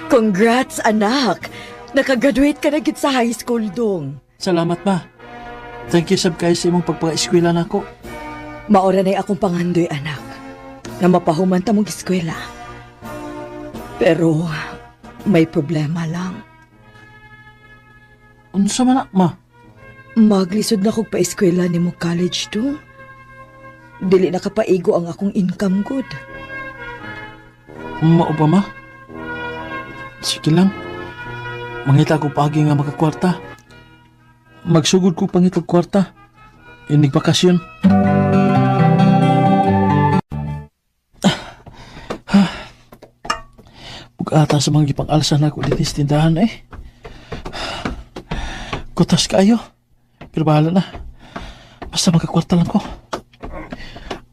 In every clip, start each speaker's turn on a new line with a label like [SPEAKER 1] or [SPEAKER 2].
[SPEAKER 1] Congrats, anak! Nakagraduate ka na gid sa high school, dong.
[SPEAKER 2] Salamat, ma. Thank you sab kay sa imong pagpa-eskwela nako.
[SPEAKER 1] Maora na'y akong pangandoy, anak, na mapahuman ta mong eskwela. Pero may problema lang.
[SPEAKER 2] Unsa man na, ma?
[SPEAKER 1] Maglisod na kog pa-eskwela nimo college, dong. Dili na kapaigo ang akong income good.
[SPEAKER 2] Mao ba, ma? Sige lang. Mangita ko paagi nga makakwarta. Magsugod ko pangitag kwarta. Inig bakasyon. Bugata sa mga gipang-alsa na ako dito sa tindahan eh. Kutas kayo. Pero bahala na. Basta makakwarta lang ko.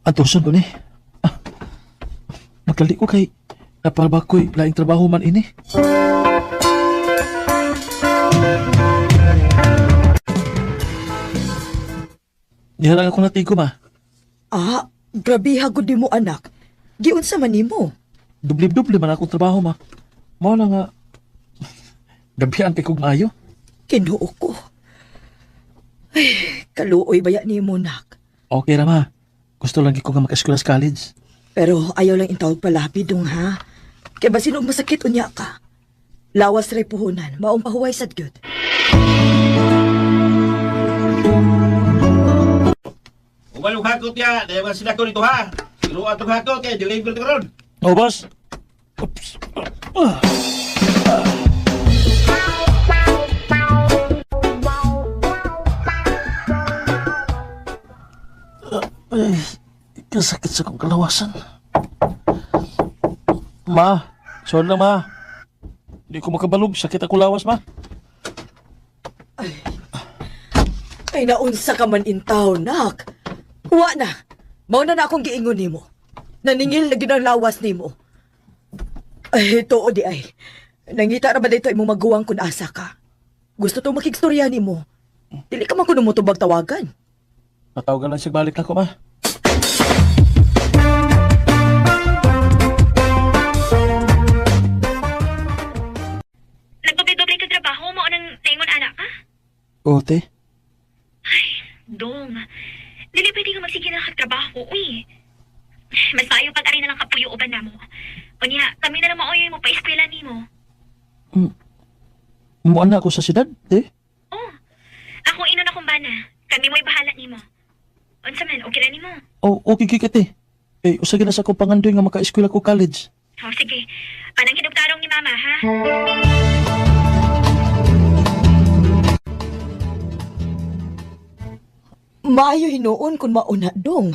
[SPEAKER 2] Antusan ko ni. Ah, magkali ko kay napalba ko'y laing trabaho man ini. Diha lang ako natigo, ma.
[SPEAKER 1] Ah, grabe hagod di mo, anak. Giunsa man nimo?
[SPEAKER 2] Dubli-dubli man akong trabaho, ma. Mao na nga, gabihan kay kog maayo.
[SPEAKER 1] Kinuo ko. Ay, kaluoy baya nimo, nak.
[SPEAKER 2] Okay ra, ma. Gusto lang ko nga maka-eskwela sa college.
[SPEAKER 1] Pero ayaw lang intawag palabi dong ha. Kay basin og masakit unya ka. Lawas ray puhunan, maong pahuway sad gyud.
[SPEAKER 3] Umalong hakot ya, dahil mga sila ko nito ha. Pero atong hakot kay deliver to karon.
[SPEAKER 2] Oh, boss. Oops. Ah. Ay, kasakit sa kong kalawasan. Ma, sorry lang, ma. Hindi ko makabalog. Sakit ako lawas, ma.
[SPEAKER 1] Ay naunsa ka man intaw, nak. Wa na. Mao na na akong giingon nimo. Naningil na gyud ang lawas nimo. Ay, tuo di ay. Nangita ra ba dito imong maguwang kun asa ka? Gusto to makigstorya nimo. Dili ka man kuno mo tubag tawagan.
[SPEAKER 2] Natawagan lang siya balik na ko, ma.
[SPEAKER 4] Nagdoble-doble ka trabaho mo nang tingon anak ka?
[SPEAKER 2] Ote,
[SPEAKER 4] Dong, dili pwede ka magsige na trabaho, uy. Mas maayo pag-ari na lang kapuyo uban namo. Unya, kami na lang maoyoy mo pa-eskwela nimo.
[SPEAKER 2] muan na ako sa siyudad, te.
[SPEAKER 4] Oh, ako inon akong bana. Kami mo'y bahala nimo. Unsa man, okay ra nimo.
[SPEAKER 2] Oh, okay kay te. Eh, usa na sa akong pangandoy nga maka-eskwela ko college.
[SPEAKER 4] Oh, sige. Anang hinugtarong ni mama, ha?
[SPEAKER 1] Maayo hinuon kung mauna dong.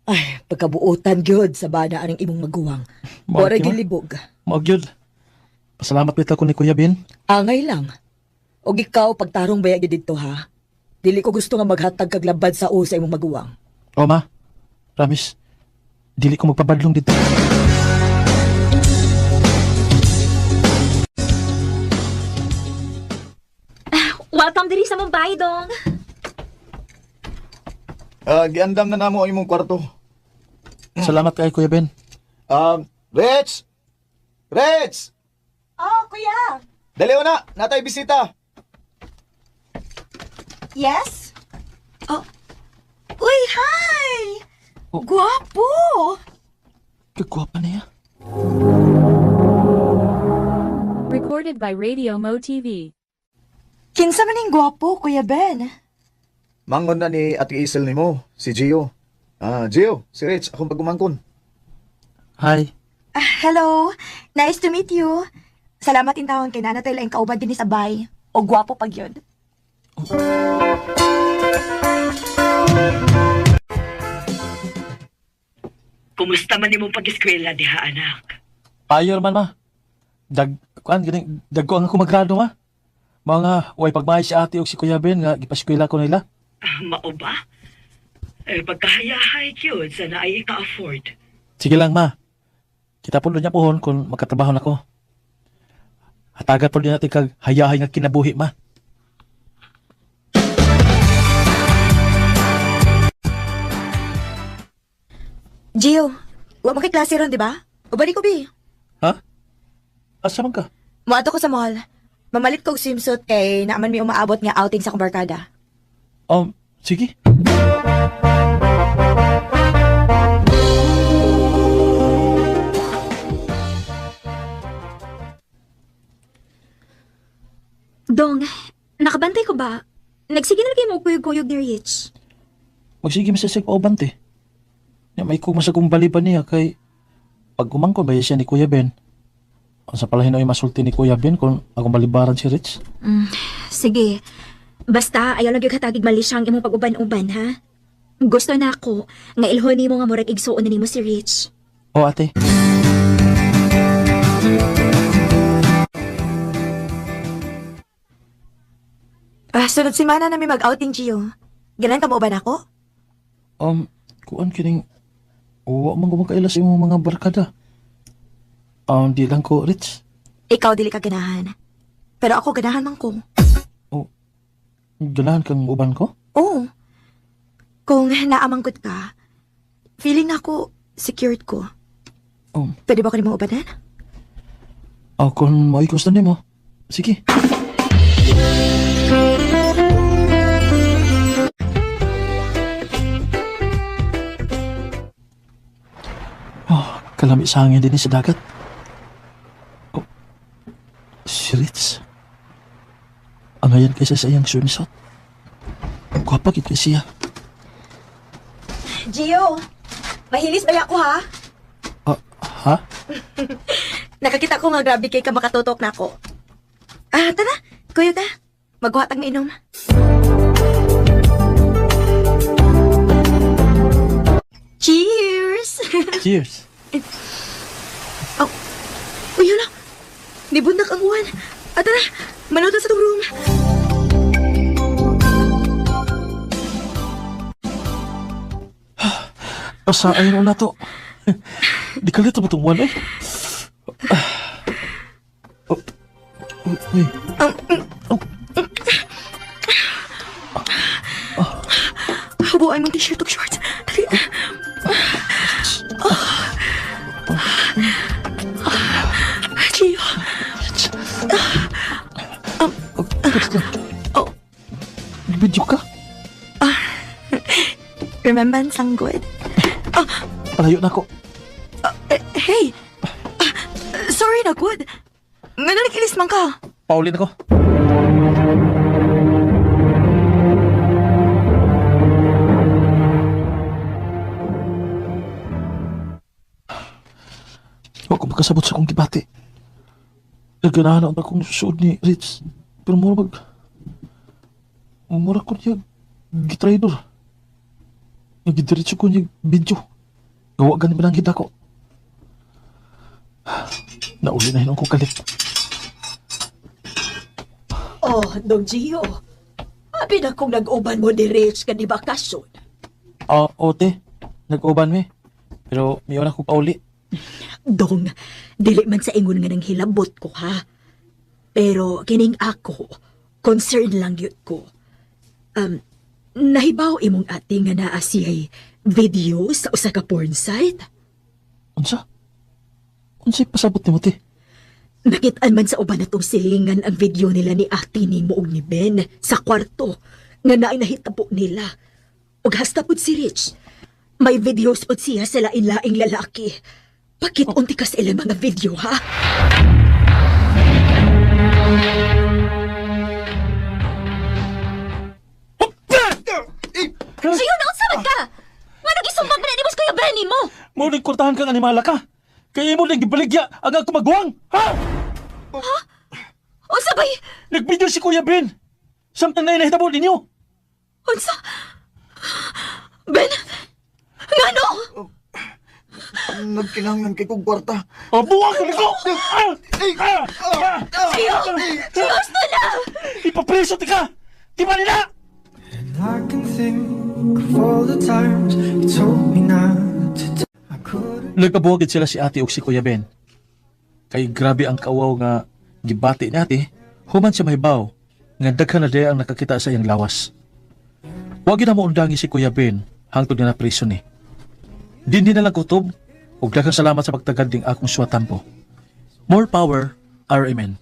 [SPEAKER 1] Ay, pagkabuotan gyud sa bana aning imong maguwang.
[SPEAKER 2] Mao,
[SPEAKER 1] Wala
[SPEAKER 2] ma.
[SPEAKER 1] gilibog.
[SPEAKER 2] Mao gyud. Pasalamat bitaw ko ni Kuya Ben.
[SPEAKER 1] Angay lang. Og ikaw pagtarong baya gyud didto ha. Dili ko gusto nga maghatag kag labad sa u sa imong maguwang.
[SPEAKER 2] O ma, promise, dili ko magpabadlong dito.
[SPEAKER 4] Welcome diri sa Mumbai, Dong.
[SPEAKER 5] Ah, giandam na namo ang imong kwarto.
[SPEAKER 2] Salamat kay Kuya Ben.
[SPEAKER 5] Rich! Rich!
[SPEAKER 6] Oh, kuya.
[SPEAKER 5] Dali na, natay bisita.
[SPEAKER 6] Yes? Oh. Uy, hi!
[SPEAKER 2] Oh.
[SPEAKER 6] Guwapo!
[SPEAKER 2] Kagwapa niya.
[SPEAKER 7] Recorded by Radio Mo TV.
[SPEAKER 6] Kinsa man ning guwapo, Kuya Ben?
[SPEAKER 5] Mangon na ni Ate Isel nimo, si Gio. Ah, Gio, si Rich, akong pagumangkon.
[SPEAKER 2] Hi.
[SPEAKER 6] Ah, hello. Nice to meet you. Salamat in tawon kay nanatay laing kauban dinhi sa bay. O guwapo pag yun.
[SPEAKER 1] Kumusta man nimong pag-eskwela diha, anak?
[SPEAKER 2] Payor man ma. Dag kuan ganing dagko ang ako magrado ma. Mga way pagmay si ate og si Kuya Ben nga gipaskwela ko nila.
[SPEAKER 1] Ah, mao ba? Eh, pagkahayahay gyud sa naay ika-afford.
[SPEAKER 2] Sige lang ma. Kita po niya pohon kung makatrabaho na ko. Hatagan po din natin kag hayahay nga kinabuhi ma.
[SPEAKER 6] Gio, wa man kay klase ron, di ba? Ubani ko, bi.
[SPEAKER 2] Ha? Asa man ka?
[SPEAKER 6] Moadto ko sa mall. Mamalit kog swimsuit kay naaman mi umaabot nga outing sa akong barkada.
[SPEAKER 2] Sige.
[SPEAKER 4] Dong, nakabantay ko ba? Nagsige na lagi mo kuyog-kuyog ni Rich.
[SPEAKER 2] Magsige man sa pauban te. Nya may kung masagong baliban niya kay pag umangkon ba siya ni Kuya Ben. Ang sa pala hinoy masulti ni Kuya Ben kung akong balibaran si Rich.
[SPEAKER 4] Sige. Basta, ayaw lang yung katagig mali siyang imong pag-uban-uban, ha? Gusto na ako nga ilhon nimo nga murag igsuon na nimo si Rich.
[SPEAKER 2] O ate.
[SPEAKER 6] Ah, sunod semana na mi mag-outing, Gio. Ganan ka mo ba nako?
[SPEAKER 2] Kuan kining wa man ko makaila sa imong mga barkada. Di lang ko Rich.
[SPEAKER 6] Ikaw dili ka ganahan. Pero ako ganahan man ko.
[SPEAKER 2] O ganahan kang uban ko?
[SPEAKER 6] Oo. Kung naamangkot ka, feeling na ako secured ko. Pwede ba ko nimo ubanan?
[SPEAKER 2] O kung mo'y gusto nimo. Sige. Oh, kalami sa hangin din sa dagat. Oh, si Ritz. Angayan kaysa sa iyang swimsuit. Gwapa gid kay siya.
[SPEAKER 6] Gio, mahilis ba ako ha?
[SPEAKER 2] Ah, ha?
[SPEAKER 6] Nakakita ko nga grabe kay ka makatutok na ako. Ah, tara. Kuya ka. Magkuha tag mainom. Cheers!
[SPEAKER 2] Cheers.
[SPEAKER 6] Oh, uy, hala. Nibundak ang uwan. Ah, tara. Manuto sa tong room.
[SPEAKER 2] Asa ayun na to. Di kalito ba itong one eh? Oh, oh, uy. Oh,
[SPEAKER 6] Habuan mong t-shirt ug shorts. Dali. Oh. Gio.
[SPEAKER 2] Oh, wait lang.
[SPEAKER 6] Oh.
[SPEAKER 2] Video ka?
[SPEAKER 6] Remembrance ang good.
[SPEAKER 2] Palayo na ako.
[SPEAKER 6] Eh, hey! Ah, sorry na, good. Nga nakikilis man ka.
[SPEAKER 2] Paulin ako. Huwag ko makasabot sa akong gibati. Naganahan ang akong suod ni Rich. Pero mura mag... Mura ko niya gitraidor. Nagidiretso ko niya video. Gawa gani ba lang kita ko. Nauli na hinong ko kalit.
[SPEAKER 1] Oh, Dong Gio. Abi na kung nag-uban mo ni Rich ka di bakasyon.
[SPEAKER 2] Ah, ote. Nag-uban mi. Pero miyon ako pauli.
[SPEAKER 1] Dong, dili man sa ingon nga nang hilabot ko ha. Pero kining ako, concern lang yun ko. Nahibaw imong ate nga naa siya'y video sa usa ka porn site.
[SPEAKER 2] Unsa? Unsay pasabot nimo te?
[SPEAKER 1] Nakitaan man sa uban natong silingan ang video nila ni ate ni mo ug ni Ben sa kwarto nga naay nahitabo nila. Ug hasta pud si Rich. May videos pud siya sa lain-laing lalaki. Bakit unti ka sa ilang mga video, ha?
[SPEAKER 4] Gio, naunsa man ka? Nga nagisumbag man na nimo sa Kuya Benny mo?
[SPEAKER 2] Mo ning kurtahan kang animala ka. Kay imo ning gibaligya ang akong maguwang. Ha?
[SPEAKER 4] Unsa bay?
[SPEAKER 2] Nagvideo si Kuya Ben. Samtang na nahitabo ninyo.
[SPEAKER 4] Unsa? Ben? Ngano?
[SPEAKER 5] Nagkinahanglan kay kong kwarta.
[SPEAKER 2] Oh, buwag ka nako. Ah! Ah! Ah!
[SPEAKER 4] Gio! Gusto na!
[SPEAKER 2] Ipapreso ti ka. Di ba nila?
[SPEAKER 8] I can think of all the times you told me not to. I couldn't.
[SPEAKER 2] Nagkabuhagid sila si ate ug si Kuya Ben. Kay grabe ang kawaw nga gibati ni ate, human siya mahibaw nga daghan na diay ang nakakita sa iyang lawas. Wa gyud na mo undangi si Kuya Ben hangtod nga napriso ni. Dinhi na lang kutob ug daghang salamat sa pagtagad ding akong swatampo. More power RMN.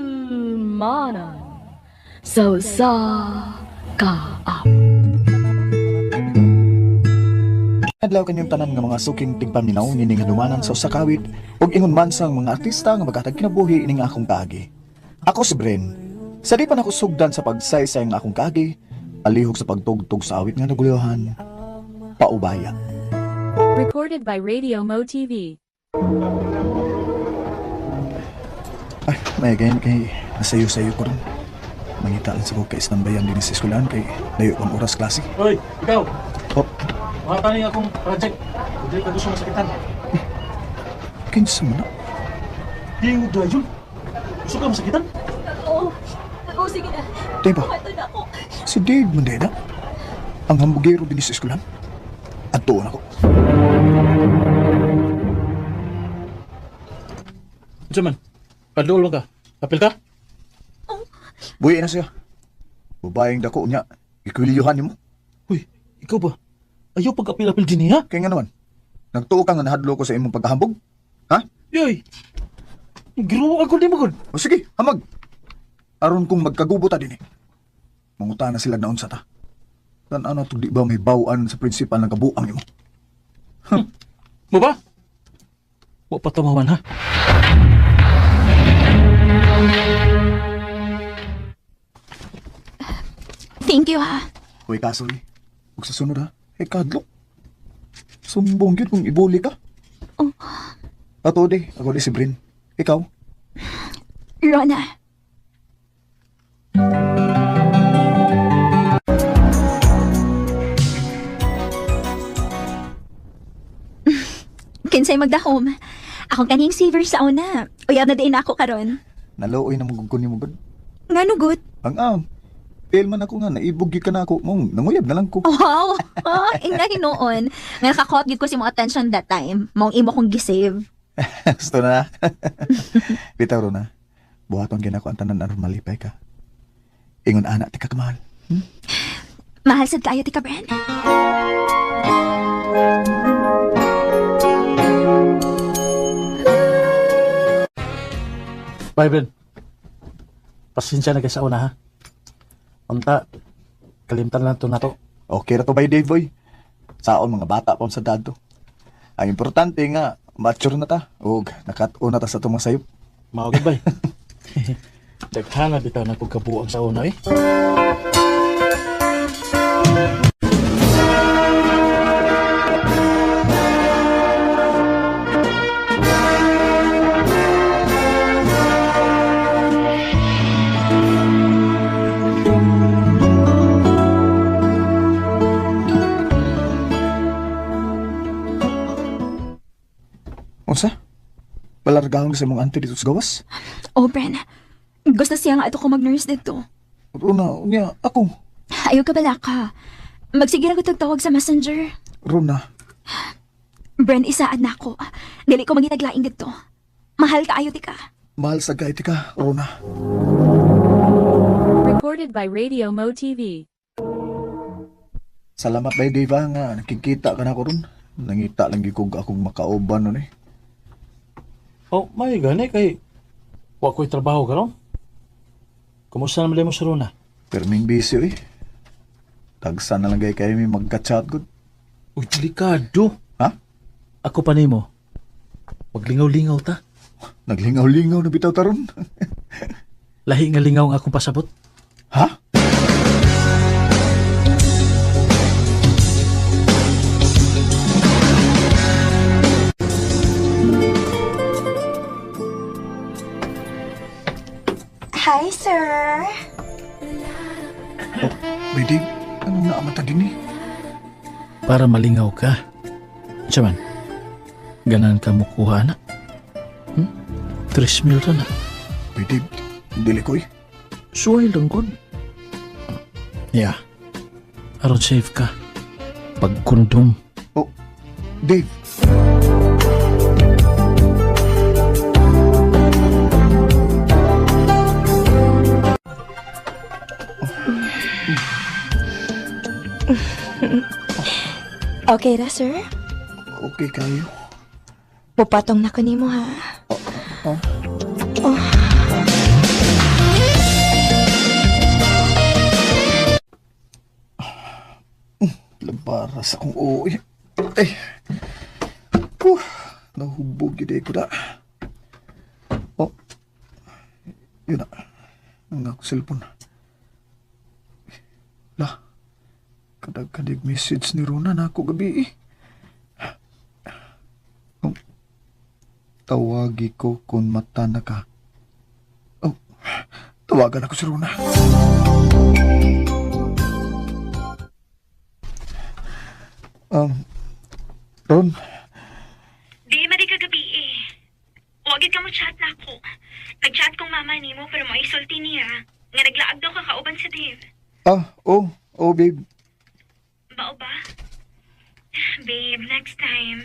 [SPEAKER 7] Handumanan sa usa ka
[SPEAKER 5] Adlaw kanyang tanan nga mga suking tigpaminaw nining hanumanan sa usa ka awit ug ingon man sang mga artista nga magatag kinabuhi ining akong kaagi. Ako si Bren. Sa di pa nako sugdan sa pagsaysay nga akong kaagi, alihog sa pagtugtog sa awit nga naguluhan, paubaya.
[SPEAKER 7] Recorded by Radio Mo TV.
[SPEAKER 5] Ay, may gayon kay nasayo-sayo ko ron. Mangita lang sa ko kay istambayan din sa eskwelahan kay layo pang oras klase.
[SPEAKER 2] Hoy, ikaw!
[SPEAKER 5] Oh,
[SPEAKER 2] Mga taning akong project. Hindi ka gusto masakitan.
[SPEAKER 5] kinsa man na?
[SPEAKER 2] Hingog na yun. Gusto ka masakitan?
[SPEAKER 6] Oo. Oo, sige na.
[SPEAKER 5] Diba?
[SPEAKER 6] Ito na ako.
[SPEAKER 5] Si Dave Mandela. Ang hambugero din sa eskwelahan. Adtuon ako.
[SPEAKER 2] Unsa man? Padulong ka. Apil ka?
[SPEAKER 5] Buhi na siya. Babaeng dako niya. Ikwiliyuhan nimo.
[SPEAKER 2] Uy, ikaw ba? Ayaw pag-apil-apil din niya.
[SPEAKER 5] Kaya nga naman, nagtuo ka nga nahadlo ko sa imong pagkahambog? Ha?
[SPEAKER 2] Yoy! Giruo ako di mo gud.
[SPEAKER 5] O sige, hamag. Aron kung magkagubo ta din eh. Manguta na sila naon sa ta. Tan-aw na di ba may bawaan sa prinsipal ng kabuang imo?
[SPEAKER 2] Mo ba? Wa pa tamawan ha.
[SPEAKER 4] Thank you, ha.
[SPEAKER 5] Uy, kasoy. Huwag sa sunod ha. Eh, kadlok. Sumbong yun kung ibuli ka.
[SPEAKER 4] Oh.
[SPEAKER 5] Ato di, ako di si Brin. Ikaw?
[SPEAKER 4] Rona. Kinsay magdahom. Akong kaning saver sa una. Uyab na din ako karon.
[SPEAKER 5] Naluoy na mong ni mo gud.
[SPEAKER 4] Ngano good?
[SPEAKER 5] Ang am. Fail man ako nga, naibog gyud ka na ako. Mong, nanguyab na lang ko.
[SPEAKER 4] Wow! Oh, ingna hinuon. Nga nakakot gyud ko si mong attention that time. Maong imo kong gisave.
[SPEAKER 5] Gusto na. Bitaw ro na. Buhaton gyud ako ang tanan aron malipay ka. Ingon ana ti ka kamahal.
[SPEAKER 4] Mahal sad kaayo ti ka, Bren.
[SPEAKER 2] Bye, Bren. Pasensya na kay sa una ha. Unta, kalimtan lang to nato.
[SPEAKER 5] Okay ra to bay Dave boy. Saon mga bata pa sa dado. Ang importante nga mature na ta ug nakat-on na ta sa tumang sayop.
[SPEAKER 2] Mao gud bay. Daghan na bitaw na kog kabuang sa una eh.
[SPEAKER 5] Unsa? Palargahon ka sa imong auntie dito sa gawas?
[SPEAKER 4] Oh, Bren. Gusto siya nga ato ko mag-nurse dito.
[SPEAKER 5] Rona, unya ako.
[SPEAKER 4] Ayaw ka bala ka. Magsige ra ko tagtawag sa messenger.
[SPEAKER 5] Rona,
[SPEAKER 4] Bren, isaad na ako. Dili ko magitaglaing dito. Mahal kaayo ti ka.
[SPEAKER 5] mahal sa gaiti ka, Rona.
[SPEAKER 7] Recorded by Radio Mo TV.
[SPEAKER 5] Salamat bay Dave ah, nga nakikita ka na ko ron. Nangita lang gyud kog akong makauban nun eh.
[SPEAKER 2] Oh, may gani kay wa ko'y trabaho karon. Kumusta naman mo sa Rona?
[SPEAKER 5] Perming busy eh. Tagsa na lang gay kayo may magka-chat gud.
[SPEAKER 2] Uy, delikado.
[SPEAKER 5] Ha?
[SPEAKER 2] Ako pa nimo. Maglingaw-lingaw ta.
[SPEAKER 5] Naglingaw-lingaw na bitaw taron.
[SPEAKER 2] Lahi nga lingaw ang akong pasabot.
[SPEAKER 5] Ha?
[SPEAKER 6] Hi, sir.
[SPEAKER 5] Oh, Bay Dave, anong naamata din eh?
[SPEAKER 2] Para malingaw ka. Siya man, ganan ka mukuha na. Hmm? 3 mil ra na.
[SPEAKER 5] Bay Dave, dili ko eh.
[SPEAKER 2] Suway lang kon. Yeah. Aron safe ka. Pagkondom.
[SPEAKER 5] Oh, Dave. Oh.
[SPEAKER 6] Okay ra, sir?
[SPEAKER 5] Okay kayo.
[SPEAKER 6] Pupatong na ko nimo ha.
[SPEAKER 5] Oh.
[SPEAKER 6] Oh.
[SPEAKER 5] Labara sa akong uwi. Ay. Puh, nahubog yun eh ko na. Oh. Yun na. Ang akong cellphone. La. Kadag-kadig message ni Rona na ako gabi eh. Oh. Tawagi ko kung mata na ka. Oh. Tawagan ako si Rona. Um, Ron,
[SPEAKER 4] Di madi kagabi eh. Wagid ka mo chat na ako. Nag-chat kong mama nimo pero maisulti niya. Nga naglaag daw ka kauban sa Dave.
[SPEAKER 5] ah, oh, oh babe.
[SPEAKER 4] Bao ba? Babe, next time.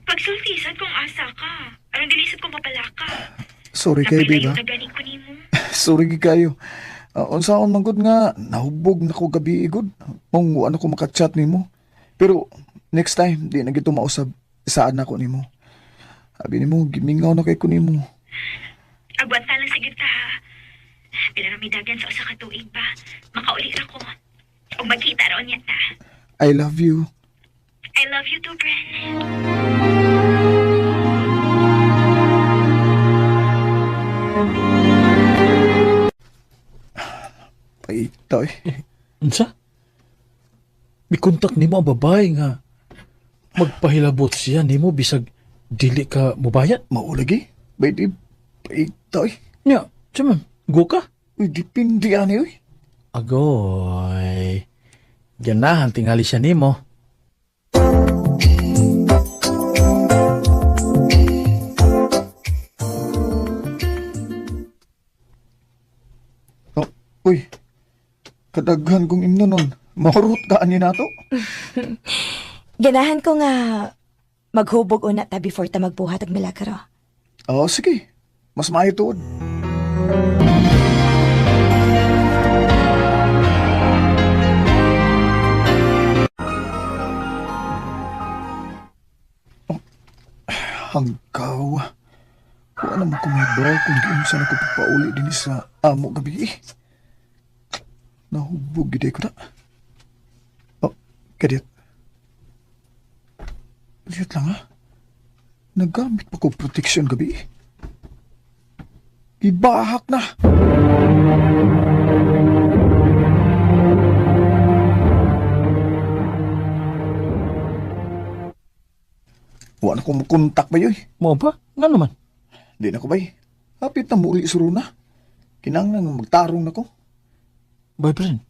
[SPEAKER 4] Pagsulti sad kung asa ka. Aron dili sad kong papala ka.
[SPEAKER 5] Sorry kay babe
[SPEAKER 4] Napailayo
[SPEAKER 5] ah.
[SPEAKER 4] na gani ko nimo.
[SPEAKER 5] Sorry gid kayo. Unsaon man gud nga nahubog na ko gabi igod. Mong ano ko makachat nimo. Pero next time di na gid to mausab saan na ko nimo. Sabi nimo gimingaw na kay ko nimo.
[SPEAKER 4] Agwanta lang sa ta. Pila ra may dagan sa usa ka tuig pa. Makauli ra ko. Ug magkita ra unya ta.
[SPEAKER 5] I love you.
[SPEAKER 4] I love you too, Bren.
[SPEAKER 5] Paita eh.
[SPEAKER 2] Unsa? Mikontak nimo ang babae nga magpahilabot siya nimo bisag dili ka mobayad.
[SPEAKER 5] Mao lagi. Baby, paita eh.
[SPEAKER 2] Nya, tiyan go ka.
[SPEAKER 5] Uy, dipindi ani uy.
[SPEAKER 2] Agoy. Ganahan tingali siya nimo.
[SPEAKER 5] Oh, uy. Kadaghan kong imno nun. Mahurot ka ani nato.
[SPEAKER 6] Ganahan ko nga maghubog una ta before ta magbuhat og milagro.
[SPEAKER 5] Oh, sige. Mas maayo tuod. Oh, hanggaw. Wala naman ko may baw kung giunsa na ko pagpauli din sa amo gabi. eh. Nahubog gid ko na. Oh, kadiyot. Kadiyot lang ha. Nagamit pa ko protection gabi. eh. Ibahak na. Wala ko mukontak ba yun?
[SPEAKER 2] Mo ba? Nga naman.
[SPEAKER 5] Di na ko bay. Hapit na muuli sa runa. Kinanglan nga magtarong na ko.
[SPEAKER 2] Boyfriend.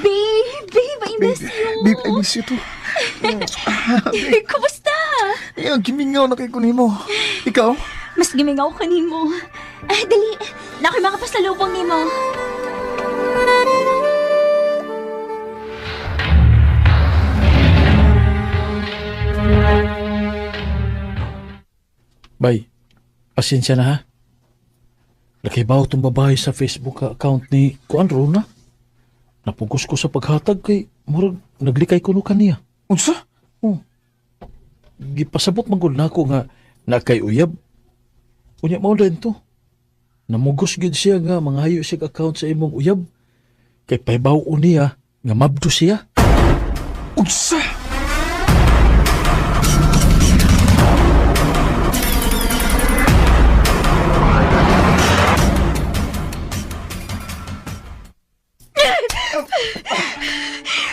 [SPEAKER 4] Babe, babe, I miss you.
[SPEAKER 5] Babe, I miss you too.
[SPEAKER 4] Kumusta?
[SPEAKER 5] Ay, ang gimingaw na kay kunimo. Ikaw?
[SPEAKER 4] Mas gimingaw ko nimo. Ah, dali. Na ako'y makapasalubong nimo.
[SPEAKER 2] Bay, pasensya na ha. Nakibaw tong babae sa Facebook account ni Kuan Rona. Napugos ko sa paghatag kay murag naglikay kuno kaniya.
[SPEAKER 5] Unsa?
[SPEAKER 2] Oh. Gipasabot man gud nako nga nakay uyab. Unya mao din to. Namugos gid siya nga manghayo siya og account sa imong uyab. Kay pahibaw niya nga mabdo siya.
[SPEAKER 5] Unsa?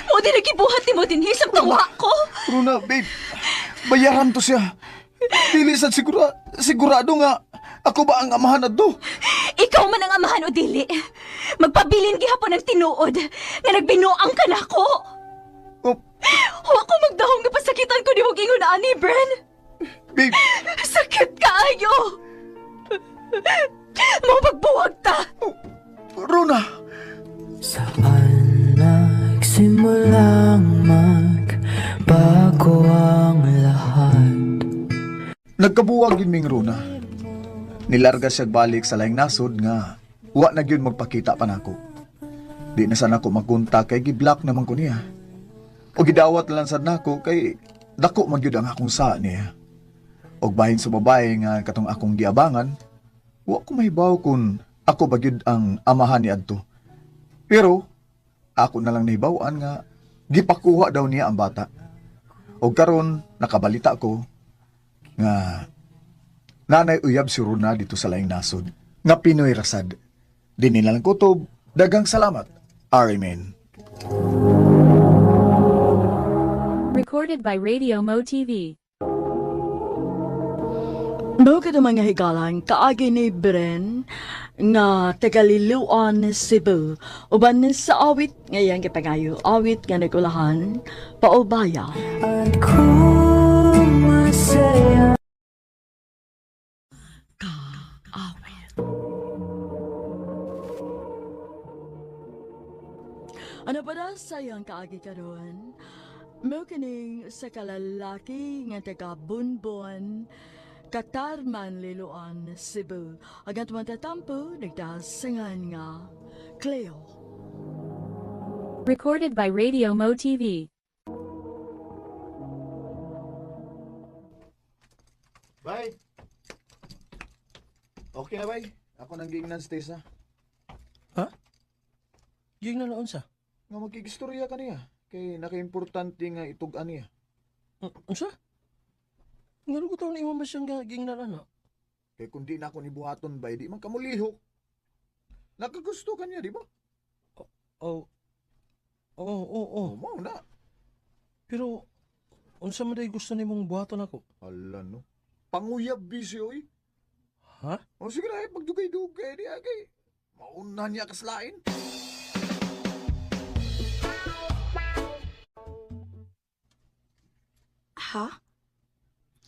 [SPEAKER 4] O di nagibuhat nimo dinhi sa tawa ko.
[SPEAKER 5] Runa, babe. Bayaran to siya. Dili sad sigura, sigurado nga ako ba ang amahan na do?
[SPEAKER 4] Ikaw man ang amahan o dili. Magpabilin gihapon ang tinuod nga nagbinuang ka nako.
[SPEAKER 5] Oh,
[SPEAKER 4] Wa ko magdahong nga pasakitan ko nimo gingon ani, Bren.
[SPEAKER 5] babe,
[SPEAKER 4] Sakit kaayo. Mao pagbuwag ta.
[SPEAKER 5] Runa.
[SPEAKER 8] Saan
[SPEAKER 5] Nagkabuwag yun ming Runa. Nilarga siya balik sa laing nasod nga wa na gyud magpakita pa nako. Di na sana ko magkontak kay giblock naman ko niya. O gidawat na lang sad nako kay dako man gyud ang akong saa niya. Og bahin sa babae nga katong akong giabangan, wa ko mahibaw kung ako ba gyud ang amahan ni adto. Pero ako na lang nahibaw-an nga gipakuha daw niya ang bata. Og karon nakabalita ko nga nanay uyab si Runa dito sa laing nasod nga Pinoy rasad. Di nila lang kutob, dagang salamat. Arimen.
[SPEAKER 7] Recorded by Radio Mo TV.
[SPEAKER 1] Bukod ang mga higalan, kaagi ni Bren nga Tagaliluan, Cebu. Uban sa awit ngayang gipangayo, awit nga nagulahan, paubaya. Kaawit. Ano pa na sayang kaagi karon? Mao kining sa kalalaki nga taga Bunbon, Katarman, Liloan, Cebu. Agat matatampo, nagdasangan nga Cleo.
[SPEAKER 7] Recorded by Radio Mo TV.
[SPEAKER 5] Bye. Okay na, bay. Ako nang giingnan si Tessa.
[SPEAKER 2] Ha? Ging na naon sa?
[SPEAKER 5] Nga magkigistorya ka niya. Kay nakaimportante nga itug-an niya.
[SPEAKER 2] Unsa? Nga ko taon imo ba siyang ging na ano?
[SPEAKER 5] Kay kung di na ako nibuhaton bay, di man kamulihok. Nakagusto ka niya, di ba?
[SPEAKER 2] Oh. Oo, oo, oo.
[SPEAKER 5] Oh, mao na.
[SPEAKER 2] Pero unsa man day gusto nimong buhaton ako?
[SPEAKER 5] Ala no. Panguyab busy oy.
[SPEAKER 2] Ha?
[SPEAKER 5] O sige na, eh, pagdugay-dugay di kay mauna niya kaslain.
[SPEAKER 6] Ha?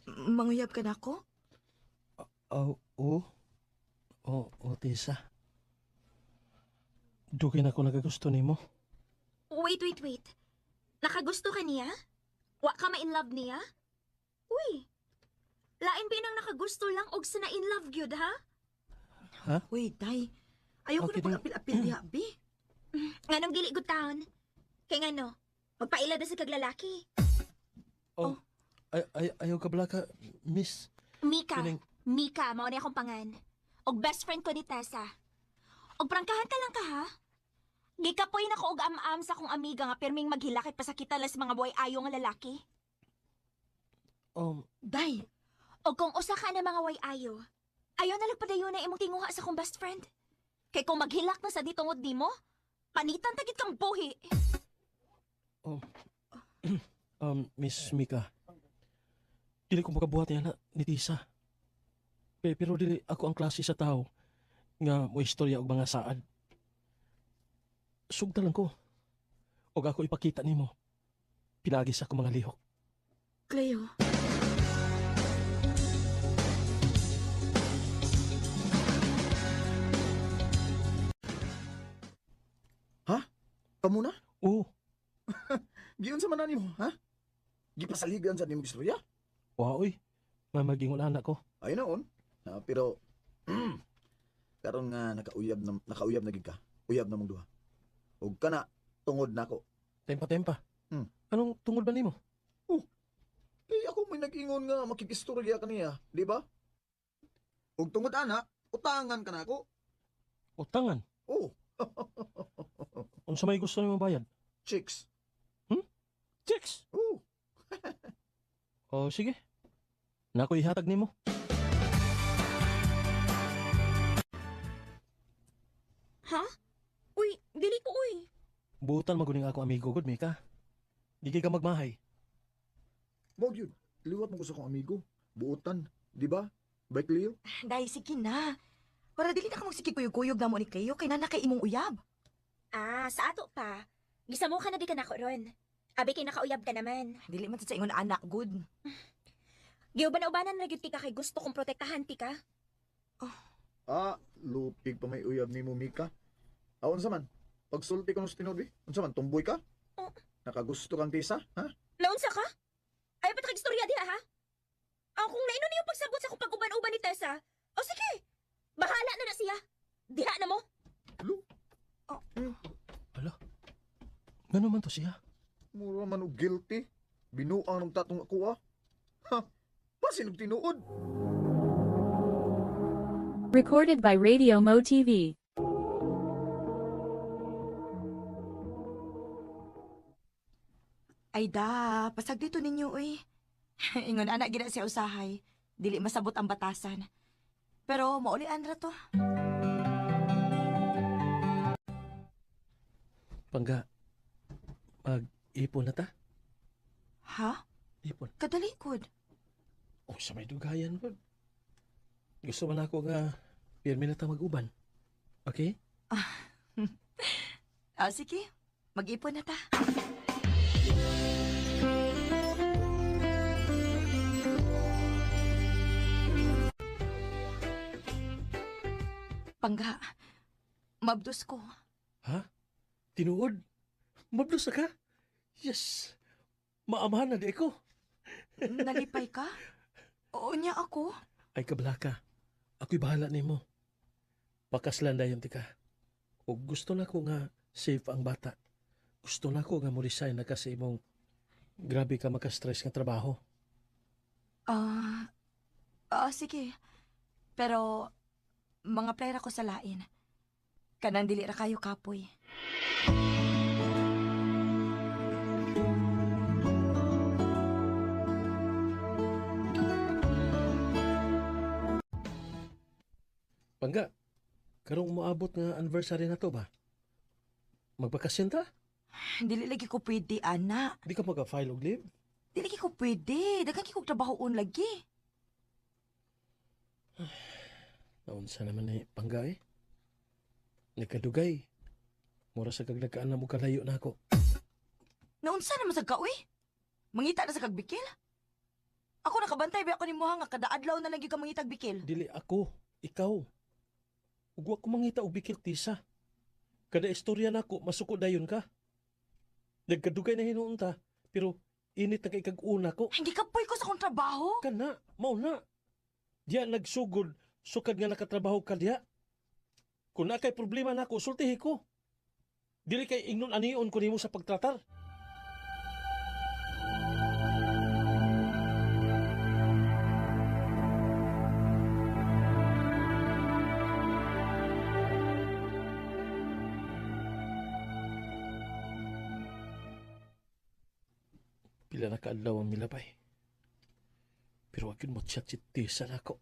[SPEAKER 6] Manguyab ka na ako?
[SPEAKER 2] Oh, oo. Oo, oh, Tessa. Dugay na ako nagagusto nimo.
[SPEAKER 4] Wait, wait, wait. Nakagusto ka niya? Wa ka ma-in love niya? Uy, lain ba nang nakagusto lang og sa na-in love gyud, ha?
[SPEAKER 6] Uy, day. Ayoko
[SPEAKER 2] Okay,
[SPEAKER 6] na pag-apil-apil diha, bi.
[SPEAKER 4] Nganong dili good taon? Kay ngano, magpaila na sa kaglalaki.
[SPEAKER 2] Oh. Ay, ay, ayaw ka bala ka, miss.
[SPEAKER 4] Mika,
[SPEAKER 2] Kining-
[SPEAKER 4] Mika, mao ni akong pangan. Og best friend ko ni Tessa. Og prangkahan ta lang ka, ha? Gikapoy na ko og am-am sa akong amiga nga pirming maghilakit pasakitan lang sa mga buhay ayo nga lalaki.
[SPEAKER 6] Day,
[SPEAKER 4] Og kung usa ka na mga way ayo, ayo na lagpadayon na imong tinguha sa akong best friend. Kay kung maghilak na sa ditungod nimo, panitan tagit kang buhi.
[SPEAKER 2] Miss Mika. Dili ko makabuhat niya na ni Tisa. Pero dili ako ang klase sa tao nga mo istorya og mga saad. Sugda lang ko. Og ako ipakita nimo. Pinagi sa akong mga lihok.
[SPEAKER 6] Cleo.
[SPEAKER 5] Kamu na?
[SPEAKER 2] Oo,
[SPEAKER 5] Giyon sa manan nimo, ha? Gipasaligan sa nimo istorya?
[SPEAKER 2] wa oy. May maging anak ko.
[SPEAKER 5] Ay noon. Ah, pero karon nga nakauyab na gid ka. Uyab na mong duha. Ug kana tungod nako.
[SPEAKER 2] Tempa tempa.
[SPEAKER 5] Hmm.
[SPEAKER 2] Anong tungod ba nimo?
[SPEAKER 5] Kay ako may nag-ingon nga makikistorya kaniya, di ba? Ug tungod ana, utangan ka nako.
[SPEAKER 2] Utangan.
[SPEAKER 5] Oh,
[SPEAKER 2] Unsa may gusto nimo bayad?
[SPEAKER 5] chicks.
[SPEAKER 2] Chicks.
[SPEAKER 5] Oh,
[SPEAKER 2] O sige. Nako ihatag nimo.
[SPEAKER 4] Ha? Uy, dili ko uy.
[SPEAKER 2] Buutan maguning ako amigo gud Mika. Di kay ka magmahay.
[SPEAKER 5] mao gyud. Liwat mo ko sa akong amigo. Buotan, di ba? Bike Leo?
[SPEAKER 6] Day, sige na. Para dili na ka magsigig kuyog-kuyog na mo ni Cleo kay nana kay imong uyab.
[SPEAKER 4] Ah, sa ato pa. Gisamo ka na di ka nako ron. Abi kay nakauyab ka naman.
[SPEAKER 6] Dili man sad sa ingon anak good.
[SPEAKER 4] Giuban-ubanan na gyud tika kay gusto kong protektahan tika.
[SPEAKER 5] Ah, lupig pa may uyab nimo Mika. Ah, unsa man? Pagsulti ko nung tinuod, eh. Unsa man tumboy ka?
[SPEAKER 4] Oh.
[SPEAKER 5] Nakagusto kang tisa, ha?
[SPEAKER 4] Naunsa ka? Ayaw pa istorya diha ha? Ang kung naino niyo pagsabot
[SPEAKER 2] Ngano man to siya?
[SPEAKER 5] Mura man og guilty. Binuang ng tatong ako ah. Ha? Basin og tinuod.
[SPEAKER 7] Recorded by Radio Mo TV.
[SPEAKER 6] Ay da, pasag dito ninyo uy. Ingon anak gina siya usahay. Dili masabot ang batasan. Pero maulian ra to.
[SPEAKER 2] Pangga, mag-ipon na ta?
[SPEAKER 6] Ha?
[SPEAKER 2] Ipon.
[SPEAKER 6] Kadalikod.
[SPEAKER 2] Oh, sa may dugayan po. Gusto man ako nga pirmi na ta mag-uban. Okay?
[SPEAKER 6] Ah, sige. Mag-ipon na ta. Pangga, mabdos ko.
[SPEAKER 2] Ha? Tinuod? Mablos na ka? Yes! Maamahan na di ko.
[SPEAKER 6] Nalipay ka? Oo niya ako.
[SPEAKER 2] Ay kablaka. Ako'y bahala nimo. Pakaslan dayon ti ka. O gusto na ko nga safe ang bata. Gusto na ko nga mo resign na ka sa imong grabe ka maka-stress nga trabaho.
[SPEAKER 6] Ah, sige. Pero, mga plera ko sa lain. Kanang dili ra kayo kapoy.
[SPEAKER 2] Pangga, karong moabot nga anniversary na to ba? Magbakasyon ta?
[SPEAKER 6] Dili lagi ko pwede, ana.
[SPEAKER 2] Di ka magka-file og leave?
[SPEAKER 6] Dili lagi ko pwede. Daghan kay kog trabahoon lagi.
[SPEAKER 2] Naunsa naman ni Pangga eh. Nagkadugay. Mura sa kaglagaan na mo kalayo na ako.
[SPEAKER 6] Naunsa naman sa ka, uy? Mangita na sa kagbikil? Ako nakabantay ba ako ni Muha nga kada adlaw na lang gyud ka mangitag bikil.
[SPEAKER 2] Dili ako, ikaw. Ug wa ko mangita og bikil tisa. Kada istorya nako masuko dayon ka. Nagkadugay na hinuon ta, pero init na kay kag una ko.
[SPEAKER 6] Hindi kapoy ko sa akong trabaho.
[SPEAKER 2] Kana, mao na. Diya nagsugod, sukad nga nakatrabaho ka diya. Kung na kay problema nako, sultihi ko. Dili kay ingnon anion ko nimo sa pagtratar. Pila na kaadlaw ang milabay. Pero wag yun mo chat si Tisa na ako.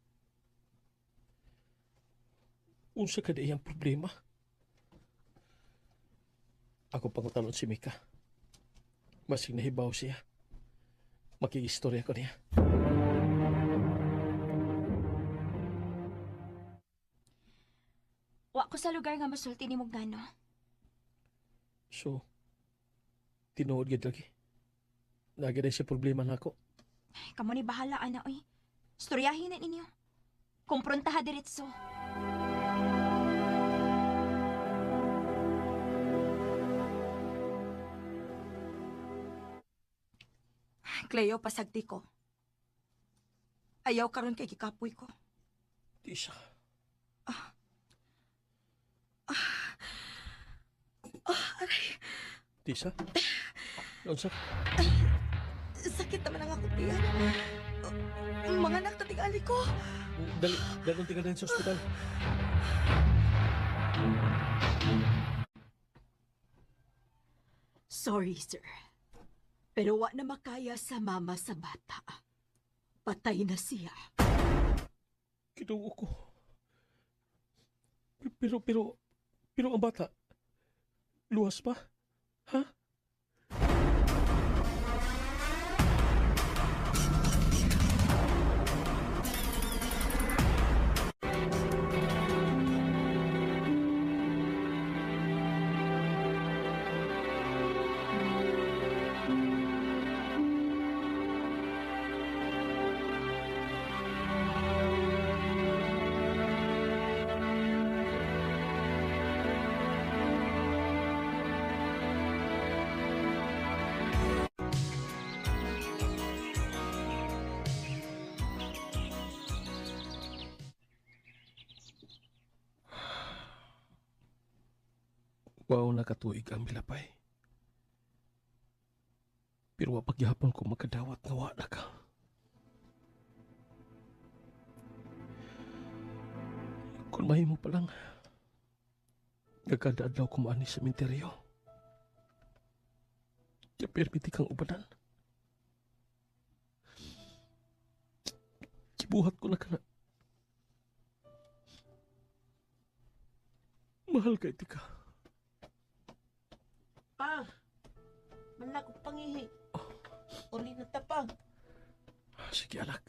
[SPEAKER 2] Unsa ka iyang problema? Ako pangutalon si Mika. Masig nahibaw siya. Makiistorya ko niya.
[SPEAKER 4] Wa ko sa lugar nga masulti nimo ngano.
[SPEAKER 2] So, tinuod gid lagi. Lagi na siya problema na ako.
[SPEAKER 4] Ay, kamo ni bahala ana oy. Storyahin na ninyo. Kumprontaha diretso.
[SPEAKER 6] Cleo, pasagti ko. Ayaw karon kay gikapoy ko.
[SPEAKER 2] Tisa. Tisa? Unsa?
[SPEAKER 6] Sakit naman ang akong tiyan. Mga anak, tatingali ko.
[SPEAKER 2] Dali, dali tingnan din sa ospital.
[SPEAKER 1] Sorry, sir. Pero wa na makaya sa mama sa bata. Patay na siya.
[SPEAKER 2] Kinuo ko. Pero ang bata, luwas pa? Ha? Wow, nakatuig ang milapay. Pero wa pagyapon ko makadawat nga wa na ka. Kung mahimo pa lang, gaganda adlaw ko maani sa minteryo. Kaya permiti kang ubanan. Gibuhat ko na kana. Mahal kay tika.
[SPEAKER 9] Pa, manlakog pangihi. Uli na ta pa.
[SPEAKER 2] Sige, anak.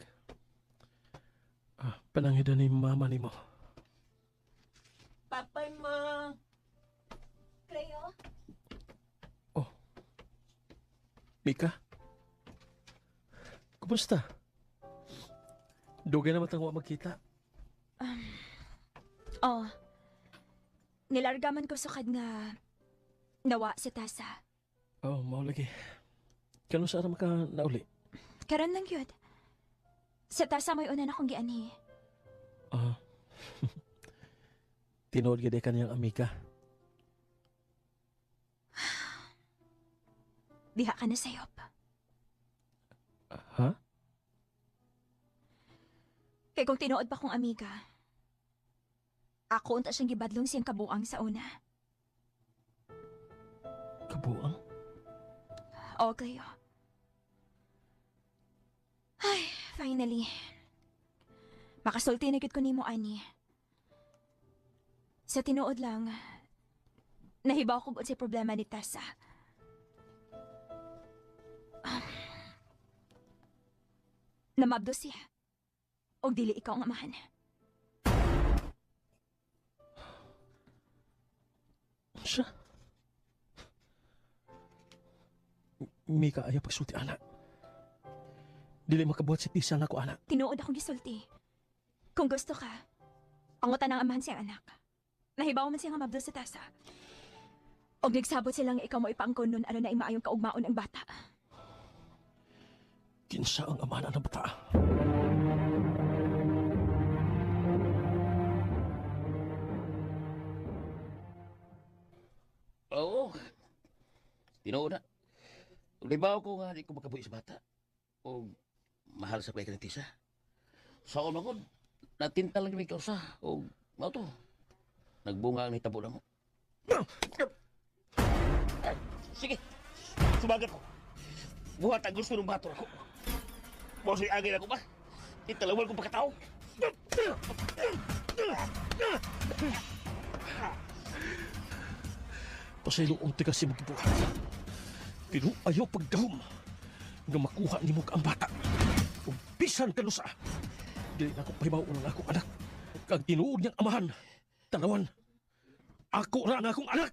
[SPEAKER 2] Panangidan ni mama ni mo.
[SPEAKER 9] Papay ma.
[SPEAKER 4] Cleo?
[SPEAKER 2] Oh. Mika? Kumusta? Dugay naman tang wa magkita.
[SPEAKER 4] Oh. Nilargaman ko sukad nga nawa si Tessa.
[SPEAKER 2] Oh, mao lagi. Kano sa aram ka nauli?
[SPEAKER 4] Karon lang yun. Sa Tessa mo'y una na akong gianhi.
[SPEAKER 2] Ah. Tinuod gid ka niyang amiga.
[SPEAKER 4] Diha ka na sayop.
[SPEAKER 2] Ha?
[SPEAKER 4] Kay kung tinuod pa kong amiga, ako unta siyang gibadlong siyang kabuang sa una.
[SPEAKER 2] Kabuang?
[SPEAKER 4] Oo, Cleo. Ay, finally. Makasulti na gyud ko nimo ani. Sa tinuod lang, nahibaw ko sa problema ni Tessa. Namabdo siya. Og dili ikaw ang amahan.
[SPEAKER 2] Siya? Mika, ayaw pagsulti, ana. Dili makabuhat si Tisa nako, ana.
[SPEAKER 4] Tinuod akong gisulti. Kung gusto ka, pangutan ang amahan siyang anak. Nahibaw man siya nga mabdol sa Tessa. Og nagsabot silang ikaw mo ipaangkon nun aron na imaayong kaugmaon ang bata.
[SPEAKER 2] Kinsa ang amahan ng bata?
[SPEAKER 3] Oo. Tinuod na. Libaw ko nga di ko makabuhi sa bata. O mahal sa ka ni Tisa. Sa ako magod, natinta lang kami kausa. O mao to. Nagbunga ang hitabo na mo. Ay, sige, sumagat ko. Buhat ang gusto ng bato ako. Mo si agay ako ba? Italawal ko pagkatao.
[SPEAKER 2] Pasaylo unti kasi magibuhat. Pero ayaw pagdahom nga makuha nimo ka ang bata. Ug bisan kanusa, dili na ko pahibaw ang akong anak. Kag tinuod niyang amahan. Tanawan, ako ra ang akong anak.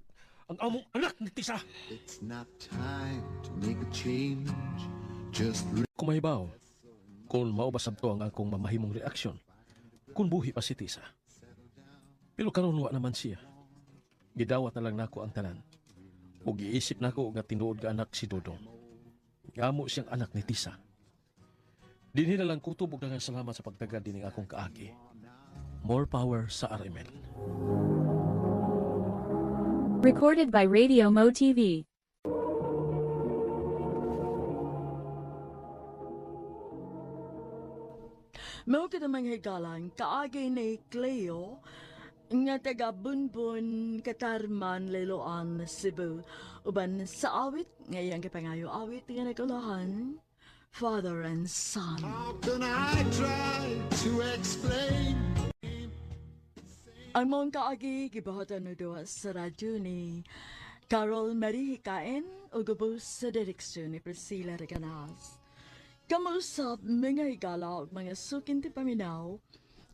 [SPEAKER 2] Ang among anak ni Tisa.
[SPEAKER 10] It's not time to make a change. Just
[SPEAKER 2] Kumahibaw, kung mao ba sabto ang akong mamahimong reaksyon, kung buhi pa si Tisa. Pero karon wa naman siya. Gidawat na lang nako ang tanan. Ug giisip nako nga tinuod nga anak si Dodong. Ngamo siyang anak ni Tisa. Dinhi na lang kutob og daghang salamat sa pagtagad dining akong kaagi. More power sa RMN.
[SPEAKER 7] Recorded by Radio Mo TV.
[SPEAKER 1] Mao kita mga higalang kaagi ni Cleo nga taga Bunbun, Katarman, Liloan, Cebu. Uban sa awit, ngayang gipangayo awit nga nagulahan, Father and Son.
[SPEAKER 10] How can I try to explain?
[SPEAKER 1] Ang mong kaagi gibuhatan no duha sa radyo ni Carol Marie Hikain ug ubos sa direksyon ni Priscilla Reganas. Kamusap mga higala ug mga sukin ti paminaw,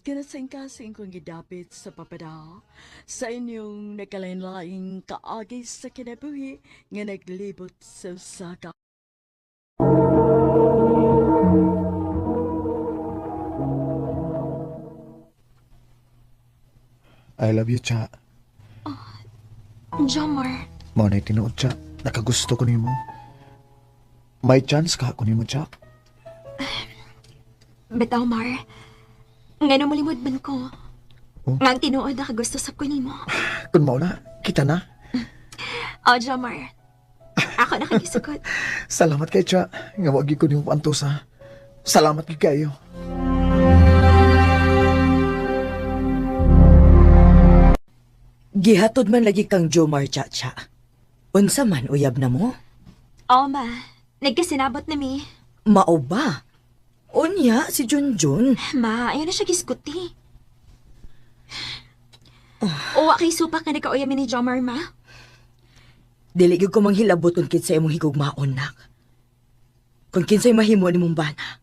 [SPEAKER 1] kinasingkasing kong gidapit sa papada sa inyong nagkalain-laing kaagi sa kinabuhi nga naglibot sa usa ka
[SPEAKER 5] I love you, Cha.
[SPEAKER 4] Jomar,
[SPEAKER 5] Mao na tinuod, Cha. Nakagusto ko nimo. May chance ka ko nimo, Cha.
[SPEAKER 4] Bitaw, Mar. Ngano molimod man ko.
[SPEAKER 5] Oh?
[SPEAKER 4] Nga ang tinuod nakagusto sa ko nimo.
[SPEAKER 5] Kung mao na, kita na.
[SPEAKER 4] Oh, Jomar. Ako Ako na kay gisugot.
[SPEAKER 5] Salamat kay Cha. Nga wag gyud ko nimo paantos ha. Salamat gyud kayo.
[SPEAKER 1] Gihatod man lagi kang Jomar Chacha. Unsa man uyab na mo?
[SPEAKER 4] Oo, ma. Nagkasinabot na mi.
[SPEAKER 1] Mao ba? Unya si Junjun.
[SPEAKER 4] Ma, ayaw na siya gisguti. Uwa kay supak nga nagkauyam ni Jomar, ma.
[SPEAKER 1] Dili gyud ko manghilabot kung kinsay imong higugmaon nak. Kung kinsay mahimo nimong bana.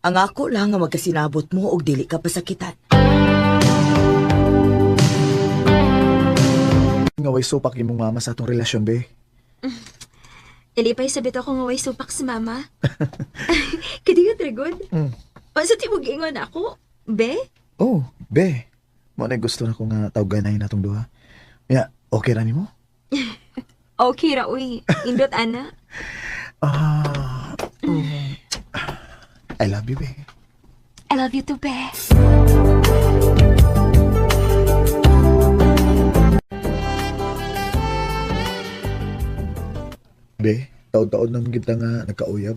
[SPEAKER 1] Ang ako lang nga magkasinabot mo og dili ka pasakitan.
[SPEAKER 5] Nga way supak imong mama sa atong relasyon, be.
[SPEAKER 4] Nalipay sa bito ko nga way supak si mama. Kadiyot, Ragod. Sa tibog ingon ako, be?
[SPEAKER 5] Oh, be. Mo na gusto na ko nga tawganay na atong duha. Ya, okay ra nimo?
[SPEAKER 4] Okay ra, uy. Indot, ana.
[SPEAKER 5] Ah. I love you, be.
[SPEAKER 4] I love you too, be.
[SPEAKER 5] Be, taod-taod naman kita nga nagkauyab.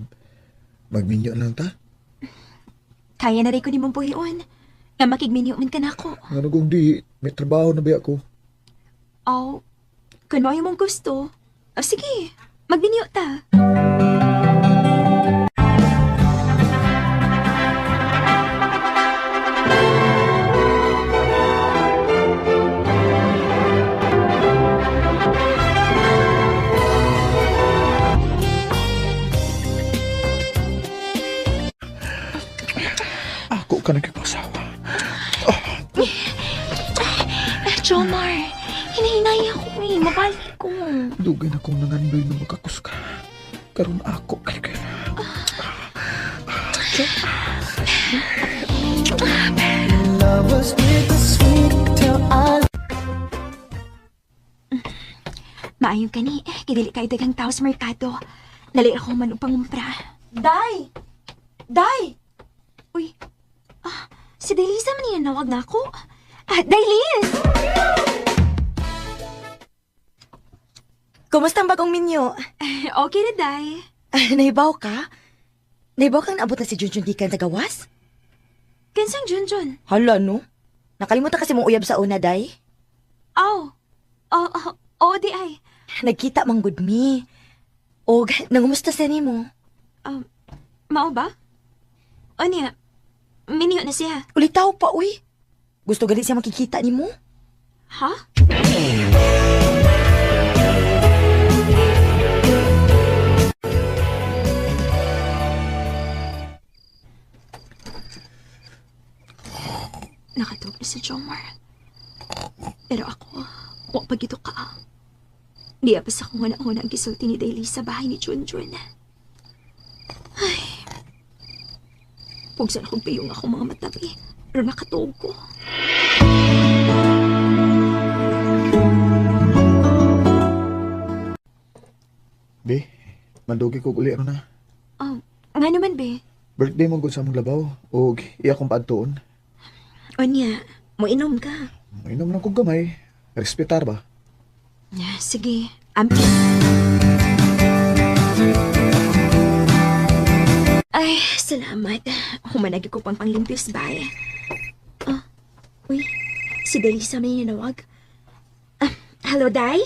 [SPEAKER 5] Magminyo lang ta.
[SPEAKER 4] Kaya na rin ko ni mong buhion. Nga makigminyo man ka na ako.
[SPEAKER 5] Ano kung di, may trabaho na ba ako?
[SPEAKER 4] Oh, kung mo yung mong gusto, oh, sige, magminyo ta.
[SPEAKER 5] Ako ka nagkipasawa.
[SPEAKER 4] Eh, Jomar, hinahinay ako eh. Mabalik ko.
[SPEAKER 5] Dugay na kong nangandoy na magkakus ka. Karon ako kay kay.
[SPEAKER 8] Love was bittersweet till I
[SPEAKER 4] Maayong kani, kidili kay daghang tao sa merkado. Dali ako man upang umpra.
[SPEAKER 6] Day! Day!
[SPEAKER 4] Uy, si Daylisa man yung nawag na ako. Ah, Daylis!
[SPEAKER 6] Kumusta ang bagong minyo?
[SPEAKER 4] Okay na, Day.
[SPEAKER 6] Nahibaw ka? Nahibaw kang naabot na si Junjun gikan sa gawas?
[SPEAKER 4] Kansang Junjun.
[SPEAKER 6] Hala, no? Nakalimutan kasi mong uyab sa una, Day.
[SPEAKER 4] Oh, oh, oh, oh, di ay.
[SPEAKER 6] Nagkita mang good me. Og, nangumusta sa nimo?
[SPEAKER 4] Mao ba? O niya, minyo na siya.
[SPEAKER 6] Ulitaw pa, uy. Gusto gali siya makikita nimo?
[SPEAKER 4] Ha? Nakatulog na si Jomar. Pero ako, wa pa gito ka. Di pa sa kung una-una ang gisulti ni Daily sa bahay ni Junjun. Ay. Pugsan akong piyong ako mga matabi. Pero nakatuog ko.
[SPEAKER 5] Be, mandugi ko uli ano na.
[SPEAKER 4] Oh, nga naman, be.
[SPEAKER 5] Birthday mo gud sa among labaw og iya kong paadtuon.
[SPEAKER 4] Onya, moinom ka.
[SPEAKER 5] Inom lang kog gamay. Respetar ba?
[SPEAKER 4] Yeah, sige, ampi. Ay, salamat. Humanagi ko pang panglimpyos bay. Ah, uy, si Delisa may nanawag. Ah, hello, Day?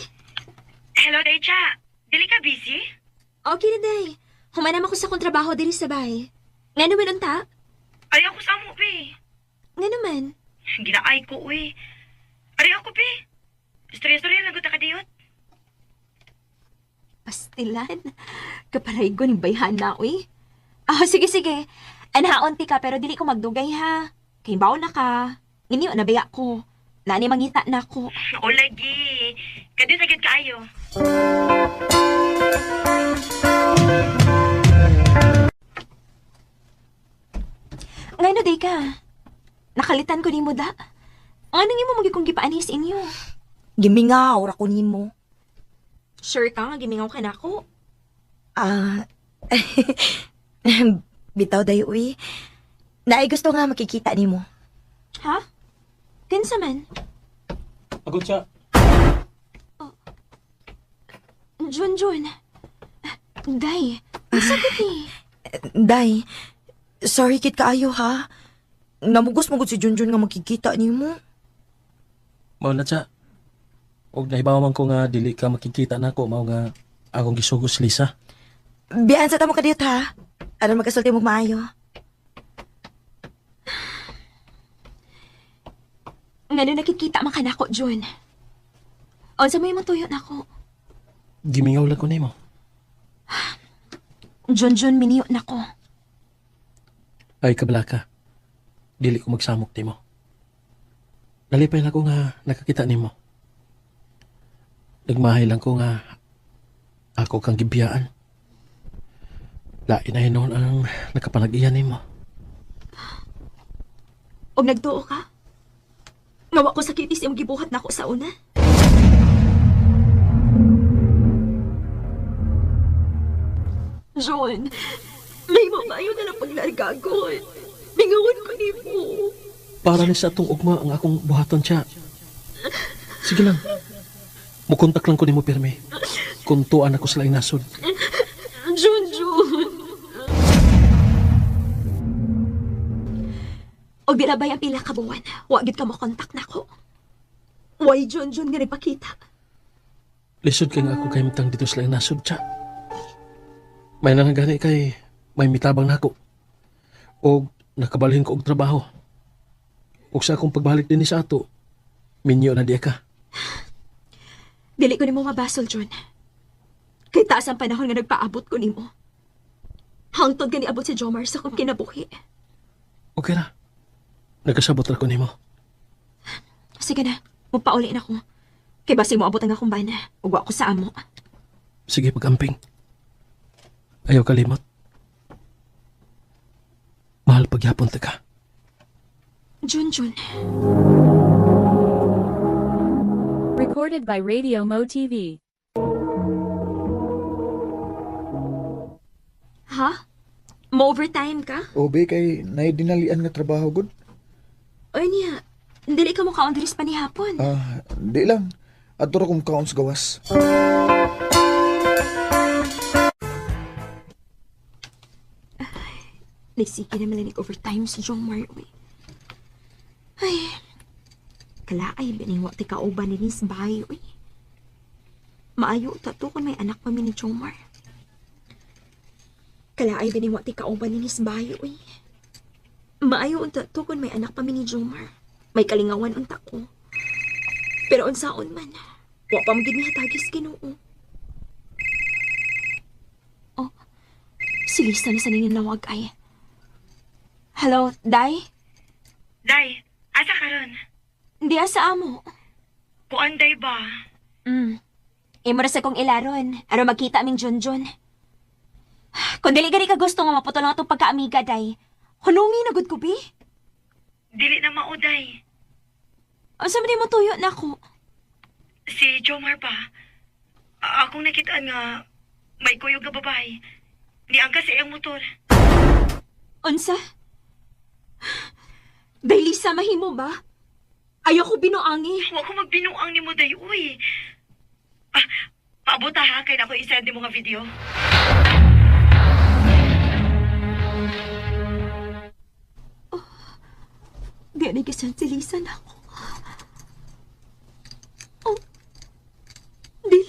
[SPEAKER 6] Hello, Day Cha. Dili ka busy?
[SPEAKER 4] Okay na, Day. Humanam ako sa akong trabaho diri sa bay. Nga naman unta?
[SPEAKER 6] Ay, ako sa amo, be.
[SPEAKER 4] Nga naman.
[SPEAKER 6] Ginaay ko, uy. Ari ako, be. Istorya-istorya lang ka kadiyot.
[SPEAKER 4] Pastilan. Kaparaygo ni bayhana, uy. Ah, sige, sige. Anhaon ti ka, pero dili ko magdugay, ha. Kay baon na ka. Ninyo, nabaya ko. Nani mangita na ako.
[SPEAKER 6] O, lagi. Kadiyot agad kaayo.
[SPEAKER 4] Ngano, day ka? Nakalitan ko nimo da. Anong imo magi kong gipaanis inyo?
[SPEAKER 6] Gimingaw ra ko nimo.
[SPEAKER 4] Sure ka nga gimingaw ka na ako?
[SPEAKER 6] Ah, bitaw day uy. Naay gusto nga makikita nimo.
[SPEAKER 4] Ha? Kinsa man?
[SPEAKER 2] Agod siya.
[SPEAKER 4] Junjun. Day, sagot ni.
[SPEAKER 6] Day, sorry kit kaayo ha. Namugos mo gud si Junjun nga makikita nimo.
[SPEAKER 2] Mao na siya. Og nahibaw man ko nga dili ka makikita nako mao nga akong gisugos Lisa.
[SPEAKER 6] Biyan sa tamo kadiyot ha. Aron magkasulti mo maayo.
[SPEAKER 4] Ngano nakikita man ka nako, Jun? Unsa may imong tuyo nako?
[SPEAKER 2] Gimingaw lang ko nimo.
[SPEAKER 4] Jun Jun miniyo nako.
[SPEAKER 2] Ay kabalaka. Dili ko magsamok nimo. Nalipay lang ko nga nakakita nimo. Nagmahay lang ko nga ako kang gibiyaan. Lain na hinuon ang nakapanag-iya nimo.
[SPEAKER 4] Og nagtuo ka? Nga wa ko sakitis imong gibuhat nako sa una. John, may mamayo na lang paglargagon. Mingawan ko nimo.
[SPEAKER 2] Para ni sa atong ugma ang akong buhaton siya. Sige lang. Mukontak lang ko nimo pirmi. Kung tuan ako sa laing nasod.
[SPEAKER 4] Jun, Jun. Og di labay ang pila ka buwan, wa gyud ka mo kontak nako. Why Jun Jun nga nagpakita?
[SPEAKER 2] Lisod kay nga ako kay mitang dito sa laing nasod siya. May nangagani kay may mitabang nako. O nakabalhin ko og trabaho. Og sa akong pagbalik dinhi sa ato, minyo na diya ka.
[SPEAKER 4] Dili ko nimo mabasol, John. Kay taas ang panahon nga nagpaabot ko nimo. Hangtod ka niabot si Jomar sa akong kinabuhi.
[SPEAKER 2] Okay ra. Nagkasabot ra ko nimo.
[SPEAKER 4] Sige na, mupauli na ko. Kay basig mo abot ang akong bana, ug wa ko sa amo.
[SPEAKER 2] Sige pag-amping. Ayaw kalimot. Mahal pagyapon ta ka.
[SPEAKER 4] Jun, Jun.
[SPEAKER 7] Recorded by Radio Mo TV.
[SPEAKER 4] Ha? Mo-overtime ka?
[SPEAKER 5] Obe kay naidinalian nga trabaho gud.
[SPEAKER 4] Oy niya, dili ka mo kaon diri sa panihapon.
[SPEAKER 5] Ah, di lang. Adto ra kong kaon sa gawas.
[SPEAKER 4] Nagsige naman lang overtime sa Jomar, uy. Ay, kalaay, bining wa ti kauban ni Nis Bay, uy. Maayo ta to kung may anak pa mi ni Jomar. Kalaay, bining wa ti kauban ni Nis Bay, uy. Maayo unta to kung may anak pa mi ni Jomar. May kalingawan unta ko. Pero unsaon man, wa pa magid mihatagis Ginoo. Oh, si Lisa na sa ninilawag ay. Hello, Day?
[SPEAKER 6] Day, asa karon?
[SPEAKER 4] Hindi sa amo.
[SPEAKER 6] Kuan day ba?
[SPEAKER 4] Imo ra sa kong ilaron. Aron magkita aming Junjun. Kung dili gani ka gusto nga maputol ang atong pagkaamiga, Day. Hunungi na gud ko, bi.
[SPEAKER 6] Dili na mao day.
[SPEAKER 4] Unsa man mo tuyo nako?
[SPEAKER 6] Si Jomar ba? Akong nakitaan nga may kuyog nga babae. Niangkas sa iyang motor.
[SPEAKER 4] Unsa? Day Lisa, mahimo ba? Ayaw ko binuangi.
[SPEAKER 6] Wa ko magbinuang nimo day uy. Ah, paabot ha kay nako i-send nimo nga video.
[SPEAKER 4] Di na gisan si Lisa nako. Oh, dili.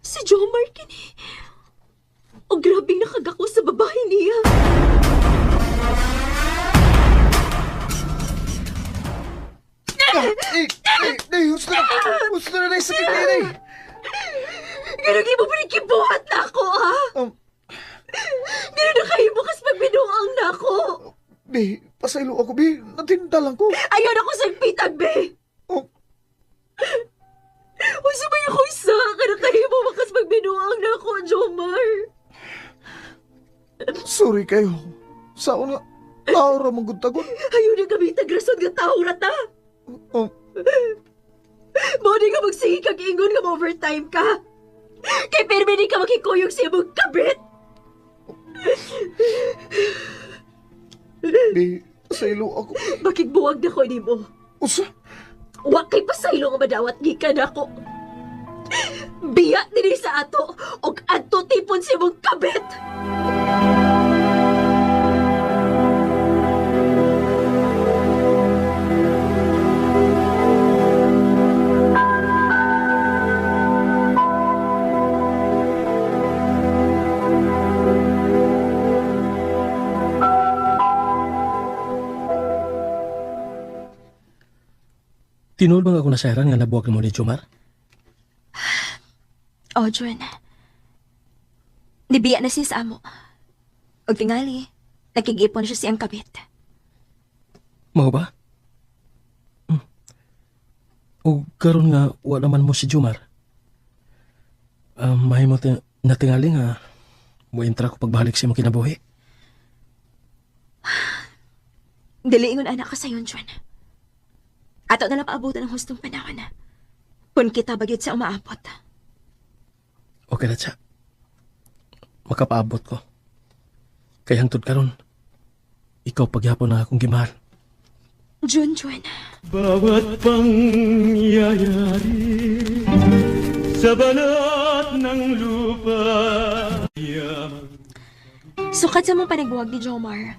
[SPEAKER 4] Si Jomar kini. Oh, grabing nakagako sa babae niya.
[SPEAKER 5] Eh, eh, day, husto na. Husto na day sakit day, day.
[SPEAKER 1] Ganun mo pa gibuhat na ako, ha? Ganun na kayo bukas pagbinuang na ako.
[SPEAKER 5] Be, pasaylo ako, be. Natinda lang ko.
[SPEAKER 1] Ayaw na ko sa pitag, be.
[SPEAKER 5] Oh.
[SPEAKER 1] Unsa ba yung isa? Kanang kayo mo bakas magbinuang na ako, Jomar.
[SPEAKER 5] Sorry kayo. Sa una, tao ra mong gud tagon.
[SPEAKER 1] Ayaw na kami tagrason nga tao rata.
[SPEAKER 5] Oh,
[SPEAKER 1] Mo di ka magsige kag ingon nga overtime ka. Kay pirmi di ka makikuyog sa imong kabit.
[SPEAKER 5] be, pasaylo ako.
[SPEAKER 1] Bakit buwag na ko nimo?
[SPEAKER 5] Usa,
[SPEAKER 1] Wa kay pasaylo nga madawat gikan ako.
[SPEAKER 4] Biya dinhi sa ato og adto tipon si mong kabit.
[SPEAKER 2] Tinuod ba nga ako nasayran nga nabuwag nimo ni Jomar?
[SPEAKER 4] Oh, Jun. Nibiya na siya sa amo. Og tingali, nakig-ipon siya siyang kabit.
[SPEAKER 2] Mao ba? Hmm. O karon nga wa naman mo si Jomar. Mahimo natingali nga muentra ko pagbalik sa imong kinabuhi.
[SPEAKER 4] Dili ingon anak ka sayon, Jun. Ato na lang paabutan ang hustong panahon. Kung kita bagyod sa umaabot.
[SPEAKER 2] Okay na siya. Makapaabot ko. Kay hangtod karon, ikaw pagyapon na akong gimahal.
[SPEAKER 4] Jun, Jun.
[SPEAKER 8] Bawat pangyayari sa balat ng lupa, yaman.
[SPEAKER 4] Sukad sa mong panagbuwag ni Jomar.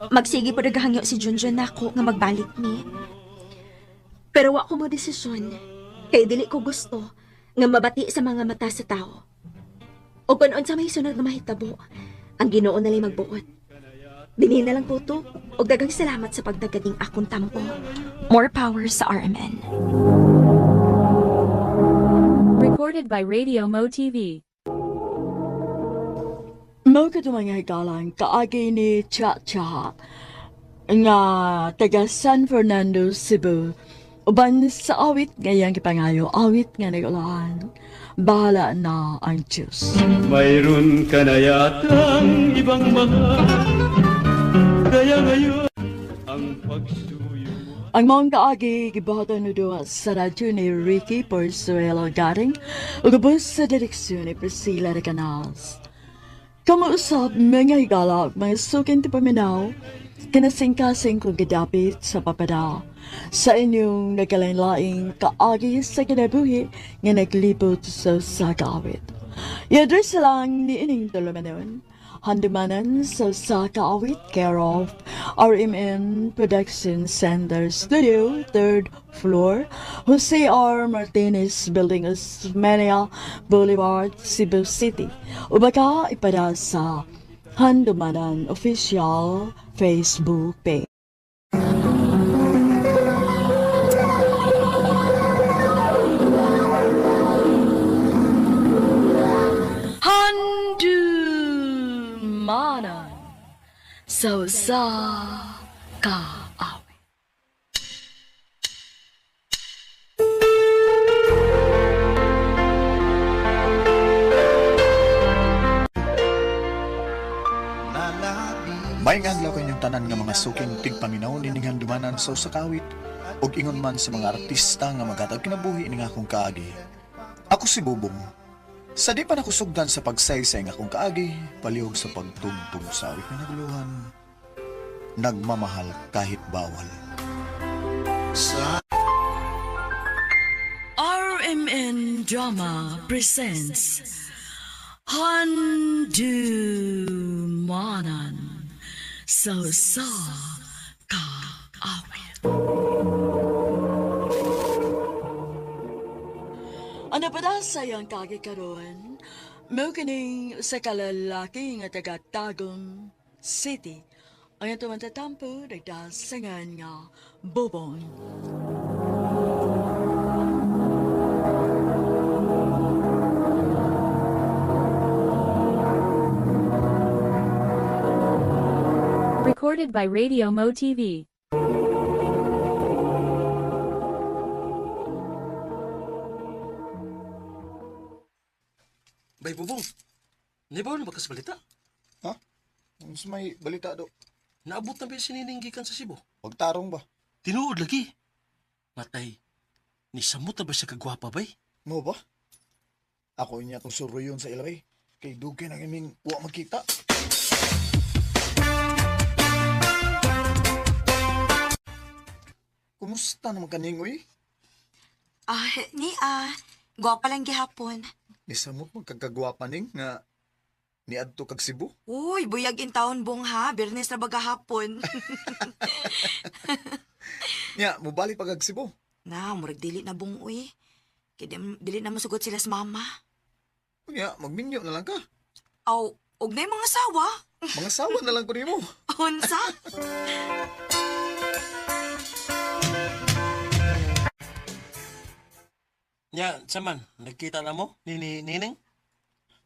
[SPEAKER 4] Magsige po nagahangyo si Junjun nako nga magbalik ni. Pero wa ko mo desisyon. Kay dili ko gusto nga mabati sa mga mata sa tao. O kung unsa may sunod nga mahitabo, ang Ginoo na lang magbuot. Dinhi na lang po to. Og daghang salamat sa pagdagating akong tampo. More power sa RMN.
[SPEAKER 7] Recorded by Radio Mo TV.
[SPEAKER 1] Mao ka mga higalang kaagi ni Cha Cha nga taga San Fernando, Cebu. Uban sa awit ngayang gipangayo, awit nga nagulahan. Bahala na ang Diyos.
[SPEAKER 8] Mayroon ka na yatang ibang mahal. Kaya ngayon ang pagsuyo mo.
[SPEAKER 1] Ang maong kaagi gibuhaton ni duha sa radyo ni Ricky Porzuelo Garing ug ubos sa direksyon ni Priscilla de Canals. Kamuusap mga higala ug mga suking tipaminaw, kinasingkasing kong gidapit sa papada sa inyong nagkalain-laing kaagi sa kinabuhi nga naglibot sa sagawit. I-address lang ni ining tulumanon. Handumanan sa Sakaawit, care of RMN Production Center Studio, 3rd floor, Jose R. Martinez Building, Osmeña Boulevard, Cebu City. O baka ipada sa Handumanan Official Facebook page. Handumanan sa usa ka awit.
[SPEAKER 5] May adlaw kanyang tanan nga mga suking tigpaminaw nining handumanan sa usa ka awit ug ingon man sa mga artista nga maghatag kinabuhi ning akong kaagi. Ako si Bubong. Sa di pa nakusugdan sa pagsaysay ng akong kaagi, palihog sa pagtugtog sa awit nga naguluhan, nagmamahal kahit bawal.
[SPEAKER 1] RMN Drama presents Handumanan sa usa ka awit. Ano pa na sayang kagi karon? Mao kining sa kalalaki nga taga Tagum City. Ang atong tatampo nagdasangan nga Bobong.
[SPEAKER 7] Recorded by Radio Mo TV.
[SPEAKER 2] Bay Bubong, nibaw na ba ka sa balita?
[SPEAKER 5] Ha? Unsa may balita do?
[SPEAKER 2] Naabot na ba si Nining gikan sa Cebu?
[SPEAKER 5] Pagtarong ba?
[SPEAKER 2] Tinuod lagi. Matay, nisamot na ba siya kagwapa bay?
[SPEAKER 5] Mo ba? Ako inya tong suruyon sa ilaway. Kay dugay nang iming wa magkita. Kumusta naman kaning uy?
[SPEAKER 6] Ah, ni ah, Gwapa lang gihapon.
[SPEAKER 5] Nisamot mo kagkagwapa ning nga niadto kag Cebu.
[SPEAKER 6] Uy, buyag in taon bong ha. Birnes na bagahapon.
[SPEAKER 5] Nya, mobalik pa kag Cebu.
[SPEAKER 6] Na, murag dili na bong uy. Kaya dili na masugot sila sa mama.
[SPEAKER 5] Nya, magminyo na lang ka.
[SPEAKER 6] Aw, og na yung mga sawa.
[SPEAKER 5] Mga sawa na lang ko nimo.
[SPEAKER 6] Unsa?
[SPEAKER 2] Nya, saman, nagkita na mo ni Nining?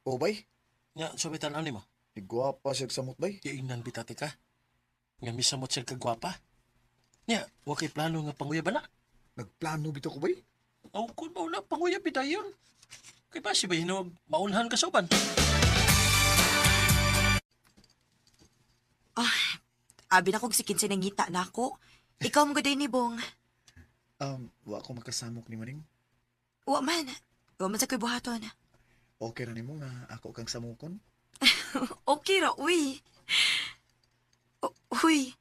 [SPEAKER 5] O bay,
[SPEAKER 2] Nya, subitan ni mo.
[SPEAKER 5] nigwapa siya samot bay.
[SPEAKER 2] Giingnan bitati ka. Nga misamot siya kagwapa. Nya, wa kay plano nga panguyab na.
[SPEAKER 5] Nagplano bitaw ko bay.
[SPEAKER 2] Aw kun mao na panguyab dayon. Kay pa si hinuog maunhan ka sa uban.
[SPEAKER 6] Abi na kog si Kinse nangita na ako. Ikaw mo gaday ni Bong.
[SPEAKER 5] Wa ko makasamok ni Maning.
[SPEAKER 6] Wa man. Wa man sa ko'y buhaton.
[SPEAKER 5] Okay ra nimo nga ako kang samukon.
[SPEAKER 6] Okay ra, uy. Uy,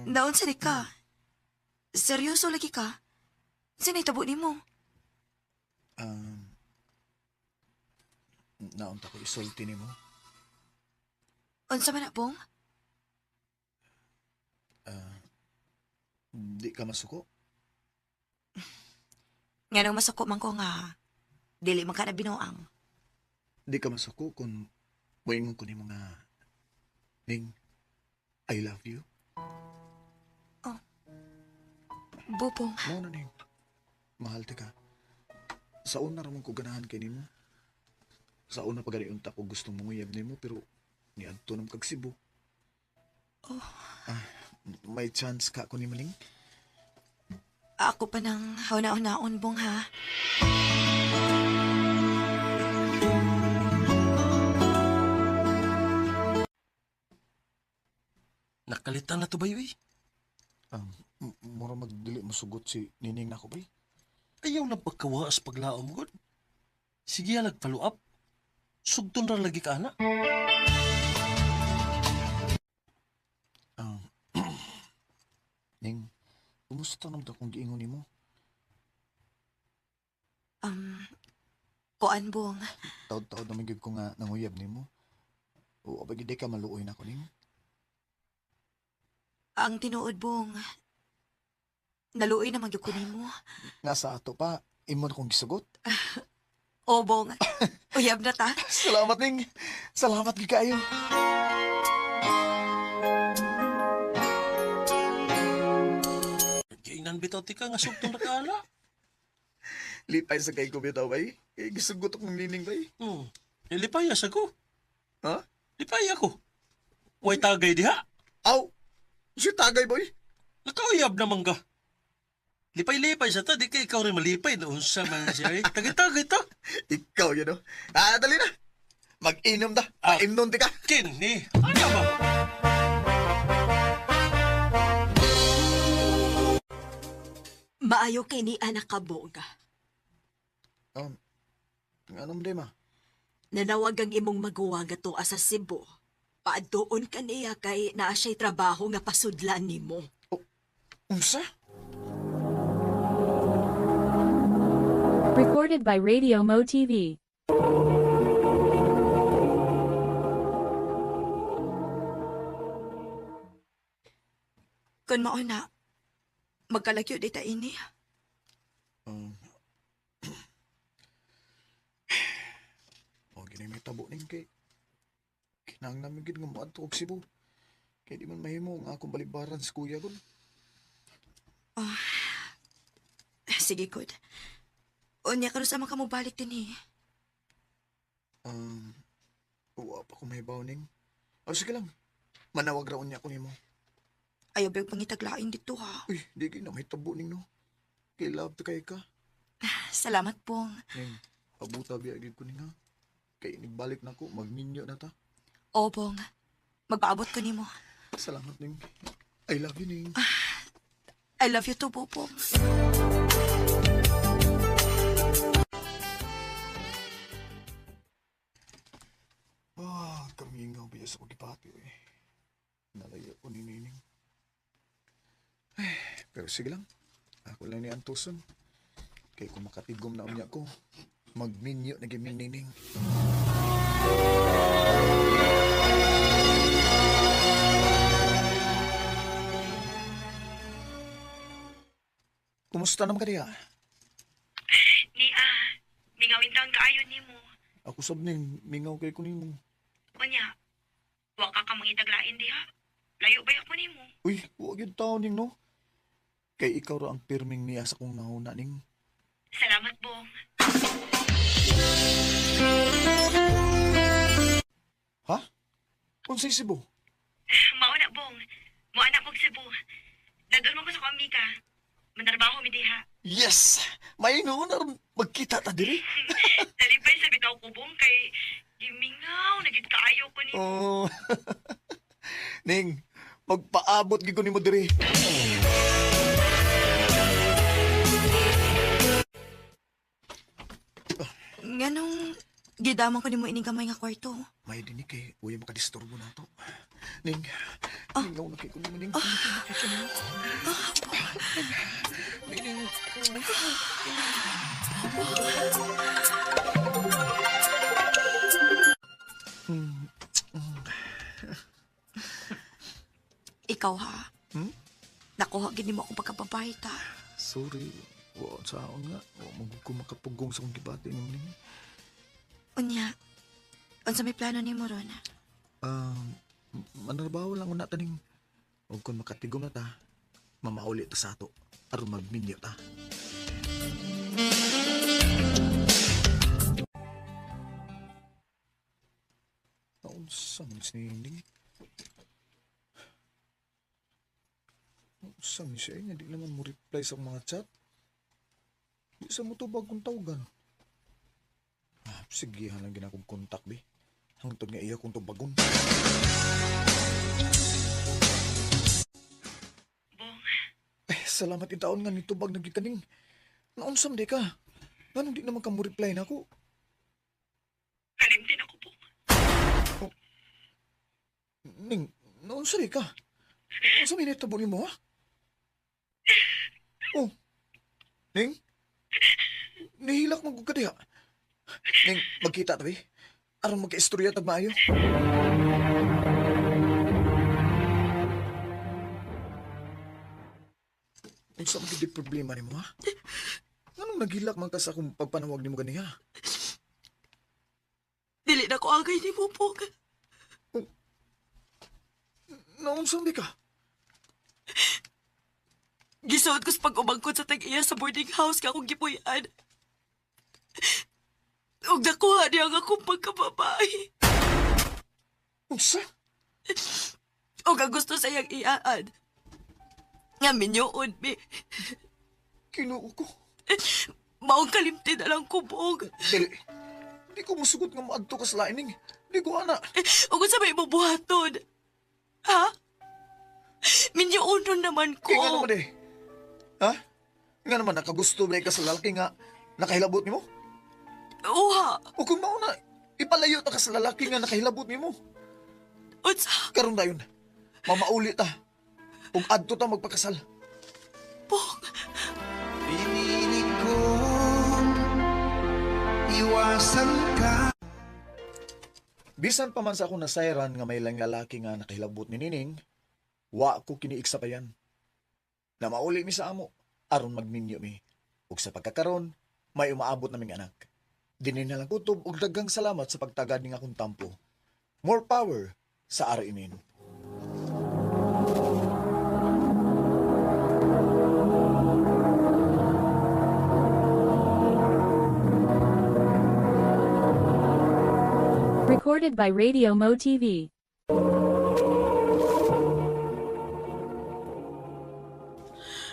[SPEAKER 6] naon sa ka? Seryoso lagi ka? Sa naitabo nimo?
[SPEAKER 5] Um, naunta ko isulti nimo.
[SPEAKER 6] Unsa man na, Bong?
[SPEAKER 5] Di ka masuko.
[SPEAKER 6] Nga nang masuko man ko nga, dili man ka na binuang.
[SPEAKER 5] Di ka masuko kung moingon ko nimo nga Ning, I love you.
[SPEAKER 6] Bubong,
[SPEAKER 5] Mao na ning. Mahal ta ka. Sa una ra man ko ganahan kay nimo. Sa una pa gani unta ko gustong manguyab nimo pero niadto nam kag Cebu.
[SPEAKER 6] Oh.
[SPEAKER 5] Ah, may chance ka ko ni Maning?
[SPEAKER 6] Ako pa nang hauna-unaon, Bong, ha?
[SPEAKER 2] Nakalitan na to ba uy?
[SPEAKER 5] Mura magdili mosugot si Nining nako bay.
[SPEAKER 2] Ayaw na pagkawaas paglaom gud. Sige alag follow up. Sugton ra lagi ka ana.
[SPEAKER 5] Um, Ning, kumusta naman akong giingon nimo?
[SPEAKER 6] Um, kuan, Bong.
[SPEAKER 5] Taod-taod naman gyud ko nga nanguyab nimo. O abay gid ka maluoy nako ning.
[SPEAKER 6] Ang tinuod, Bong. Naluoy naman gyud ko nimo.
[SPEAKER 5] Nga sa ato pa, imo na kong gisugot.
[SPEAKER 6] O, Bong. Uyab na ta.
[SPEAKER 5] Salamat ning. Salamat gyud kaayo.
[SPEAKER 2] Giingnan bitaw ti ka nga sugton ra ka ana.
[SPEAKER 5] Lipay sa kay ko bitaw bay. Kay gisugot akong nining bay.
[SPEAKER 2] Eh, lipaya sa ko.
[SPEAKER 5] Ha?
[SPEAKER 2] Lipaya ko. Way tagay diha.
[SPEAKER 5] Aw! Si tagay boy.
[SPEAKER 2] Nakauyab naman ka. Lipay-lipay sa ta, di ka ikaw rin malipay. Naunsa man siya eh. Tagay-tagay ta.
[SPEAKER 5] Ikaw yun oh. Ah, dali na. Mag-inom ta.
[SPEAKER 2] Ah.
[SPEAKER 5] Mainom ti ka.
[SPEAKER 2] Kini. Ano ba?
[SPEAKER 1] Maayo kay ni anak ka, Bong.
[SPEAKER 5] Anong problema?
[SPEAKER 1] Nanawag ang imong maguwang nga tuwa sa Cebu. Paadoon ka niya kay naa siya'y trabaho nga pasudlan nimo.
[SPEAKER 5] Unsa?
[SPEAKER 7] Recorded by Radio Mo TV.
[SPEAKER 6] Kun mao na, magkalagyo di ta ini.
[SPEAKER 5] O, gini may tabo ning kay. Kinahanglan mi gid nga moadto og Cebu. Kay di man mahimo nga akong baligbaran sa kuya kon.
[SPEAKER 6] Sige, good. Unya karon sa man ka mobalik din eh.
[SPEAKER 5] Wa pa ko mahibaw ning. O sige lang. Manawag ra unya ko nimo.
[SPEAKER 6] Ayaw ba yung pangitaglain dito ha?
[SPEAKER 5] Uy, di gid na may tabo ning no. Kay love to kay ka.
[SPEAKER 6] Salamat, Bong.
[SPEAKER 5] Ning, abuta biya gid ko ning ha. Kay nigbalik na ko, magminyo na ta.
[SPEAKER 6] O, Bong. Magpaabot ko nimo.
[SPEAKER 5] Salamat ning. I love you ning.
[SPEAKER 6] I love you too, Bobong.
[SPEAKER 5] Ah, kamingaw biya sa pagipati eh. Nalayo ko ni Nining. Ay, pero sige lang. Ako lang ni Antuson. Kay kung makatigom na unya ko, magminyo na giminining. Kumusta naman ka diha?
[SPEAKER 6] Ni ah, mingawin taon kaayo nimo.
[SPEAKER 5] Ako sab ning mingaw kay ko nimo.
[SPEAKER 6] Unya, wa ka ka mangitaglain diha. Layo ba ako nimo?
[SPEAKER 5] Uy, wa gyud taon ning no. Kay ikaw ra ang pirming niya sa kong nahuna ning.
[SPEAKER 6] Salamat, Bong.
[SPEAKER 5] Ha? Unsay Cebu?
[SPEAKER 6] Mao na, Bong. Mo anak kog Cebu. Dadon mo ko sa akong amiga. Manarbaho mi diha.
[SPEAKER 5] Yes! May noon aron magkita ta diri.
[SPEAKER 6] Nalipay sa bitaw ko, Bong, kay gimingaw na gid kaayo ko nimo.
[SPEAKER 5] Oh. Ning, magpaabot gid ko nimo diri.
[SPEAKER 6] Nganong gidaman ko nimo ining gamay nga kwarto?
[SPEAKER 5] May dinig kay uy makadisturbo na to. Ning, mingaw na kay ko nimo ning. Ning, ning.
[SPEAKER 6] Ikaw ha?
[SPEAKER 5] Hmm?
[SPEAKER 6] Nakuha gid nimo akong pagkababay ta.
[SPEAKER 5] Sorry. Wa sa ako nga. Wa mo ko makapugong sa akong gibati nimo ning.
[SPEAKER 6] Unya, unsa may plano nimo ron?
[SPEAKER 5] Um, manarbaho lang una taning. Og kung makatigom na ta, mamauli ta sa ato. Aron magminyo ta. Naunsa man si Ningning? Naunsa man siya eh, nga di naman mo reply sa mga chat. Di sa mo tubag kung tawagan. Ah, sige, halang ginakong kontak, bi. Hangtod nga iya kong tubagon.
[SPEAKER 6] Bong,
[SPEAKER 5] Eh, salamat itaon nga nitubag na gikaning. Naunsam di ka. Nganong di naman ka mo reply na ako?
[SPEAKER 6] kalimtin ako, Bong.
[SPEAKER 5] Ning, naunsa di ka? Unsa may nitabo nimo ha? Oh. Ning? Nihilak mo ka diha. Ning, magkita tabi. Aron magka-istorya tag maayo. Unsa man gid problema nimo ha? Nganong naghilak man ka sa akong pagpanawag nimo ganiha?
[SPEAKER 6] Dili na ko angay nimo, Bong.
[SPEAKER 5] Naunsa man di ka?
[SPEAKER 6] Gisuot ko sa pag-umangkot sa tag-iya sa boarding house ka akong gipuy-an. Ug nakuha niya ang akong pagkababae.
[SPEAKER 5] Unsa?
[SPEAKER 6] Ug ang gusto sa iyang iyaan. Nga minyoon, mi.
[SPEAKER 5] Kinuo ko.
[SPEAKER 6] Maong kalimti na lang ko, Bong.
[SPEAKER 5] Dili. Di ko musugot nga moadto ka sa laining. Di ko ana.
[SPEAKER 6] Ug unsa may ibubuhaton? Ha? Minyoonon naman ko.
[SPEAKER 5] Kaya nga naman eh. Ha? Nga naman, nakagusto ba ka sa lalaki nga nakahilabot nimo?
[SPEAKER 6] Uha.
[SPEAKER 5] O kung mauna, ipalayo ta ka sa lalaki nga nakahilabot nimo.
[SPEAKER 6] Unsa?
[SPEAKER 5] Karon dayon, mamauli ta. Ug adto ta magpakasal.
[SPEAKER 6] Bong.
[SPEAKER 10] Pinili kong iwasan ka.
[SPEAKER 5] Bisan pa man sa akong nasayran nga may lang lalaki nga nakahilabot ni Nining, wa ko kiniiksa pa yan. Na mauli mi sa amo, aron magminyo mi. Ug sa pagkakaron, may umaabot naming anak. Dinin na lang kutob ug daghang salamat sa pagtagad ning akong tampo. More power sa RMN.
[SPEAKER 7] Recorded by Radio Mo TV.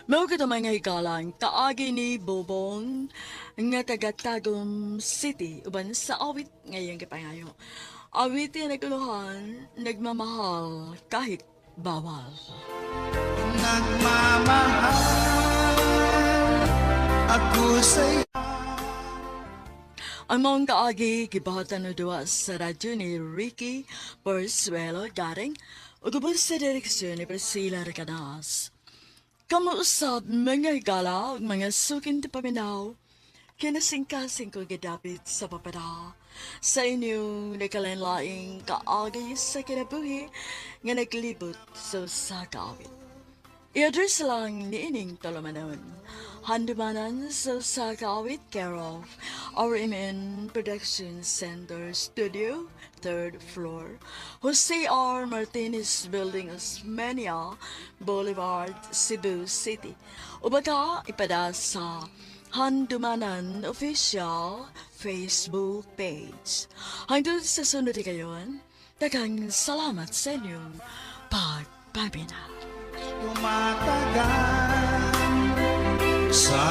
[SPEAKER 1] Mao kita mga higalang kaagi ni Bobong nga taga Tagum City uban sa awit ngayong gipangayo. Awitin naguluhan, nagmamahal kahit bawal.
[SPEAKER 10] Nagmamahal ako sa'yo.
[SPEAKER 1] Ang maong kaagi gibahatan na duwa sa radyo ni Ricky Porsuelo Garing ug uban sa direksyon ni Priscilla Recanas. Kamuusab mga higala ug mga sukin ti paminaw.
[SPEAKER 11] Kinasingkasing ko gidapit sa papada sa inyong nakalain-laing kaagay sa kinabuhi nga naglibot sa usa ka awit. I-address lang niining tulumanon: Handumanan sa usa ka awit, care of RMN Production Center Studio, third floor, Jose R. Martinez Building, Osmeña Boulevard, Cebu City. O baka ipada sa Handumanan Official Facebook page. Hangtod sa sunod kayon, daghang salamat sa inyong pagpaminaw.
[SPEAKER 10] Tumatagal sa